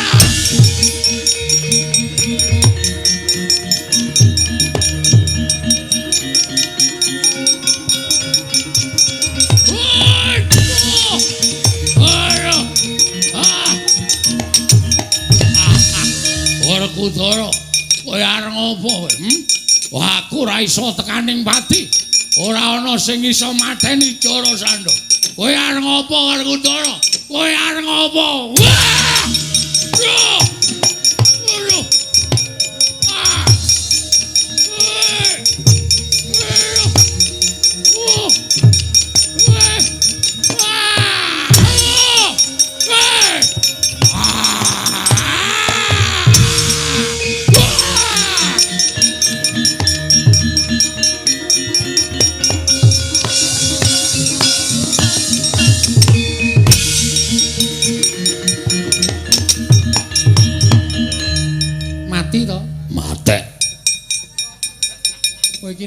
Aduh! Aduh! Ah! Werkudara, kowe arep ngopo kowe? Hmm? Wah, aku ora iso tekaning pati. Ora ana sing iso mateni Jarasandha. Kowe arep ngopo, Werkudara? Kowe arep ngopo? Wah! Yo! Aduh! Ah! Eh! Aduh! Oh! Eh! Ah! Oh! Eh! Ah! Wah!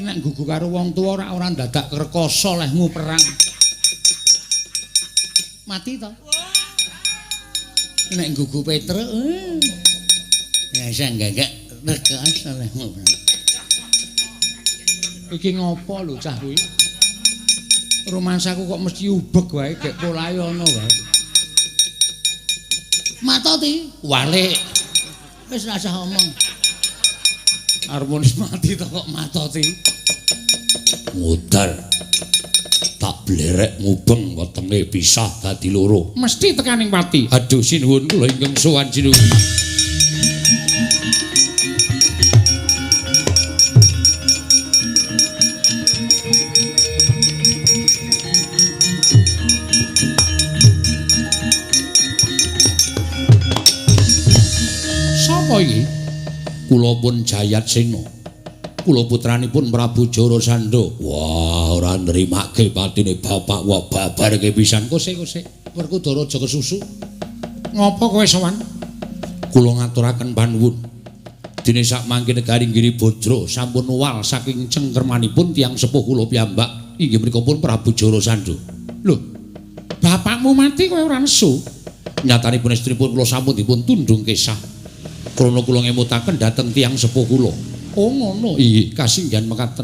Iki nek nggugu karo wong tuwa ora dadak rekoso lehmu perang. Mati to? Nek nggugu Petruk, ya isa gagak rekoso lehmu perang. Iki ngopo lho cah kuwi? Romansaku kok mesti ubek wae, gek polahe ana wae. Matoti, walik. Wis ora usah omong. Harmonis mati to kok matoti. Mudar. Tak blerek mubeng wetenge pisah dadi loro. Mesti tekaning pati. Aduh sinuwun kula ingkang sowan sinuwun. Sapa iki? Kula pun Jayatsena. Kula putranipun Prabu Jarasandha. Wah, ora nrimake patine bapak wa babarke pisan. Kose-kose. Werkudara aja kesusu. Ngopo kowe sowan? Kula ngaturaken panuwun. Dene sakmangke negari Giribajra sampun uwal saking cengkermanipun tiyang sepuh kula piyambak inggih menika pun Prabu Jarasandha. Lho, bapakmu mati kowe ora nesu? Nyatanipun estripun kula sampun dipun tundhung kesah. Krana kula ngemutaken dhateng tiyang sepuh kula. Oh ngono, inggih kasinggihan mekaten.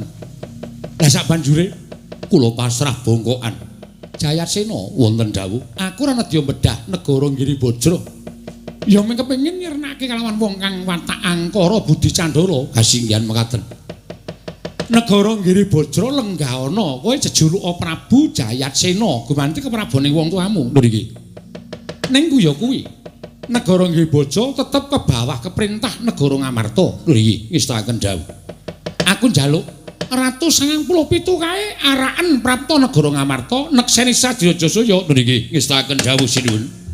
Lah sak banjure kula pasrah bongkokan. Jayatsena wonten dawuh, aku ora nedya bedah negara Giribajra. Ya mung kepengin nyirnake kalawan wong kang watak angkara budi candala. Kasinggihan mekaten. Negara Giribajra lenggah ana, kowe jejuluka Prabu Jayatsena, gumanti keprabone wong tuamu. Lho iki. Ning ku ya kuwi. Negara Giribajra tetep ke bawah keperintah negara Ngamarta. Lho iki ngestakaken dawuh. Aku njaluk Ratu 97 kae araken prapta negara Ngamarta nekseni Sadya Jasaya. Lho iki ngestakaken dawuh sinuwun.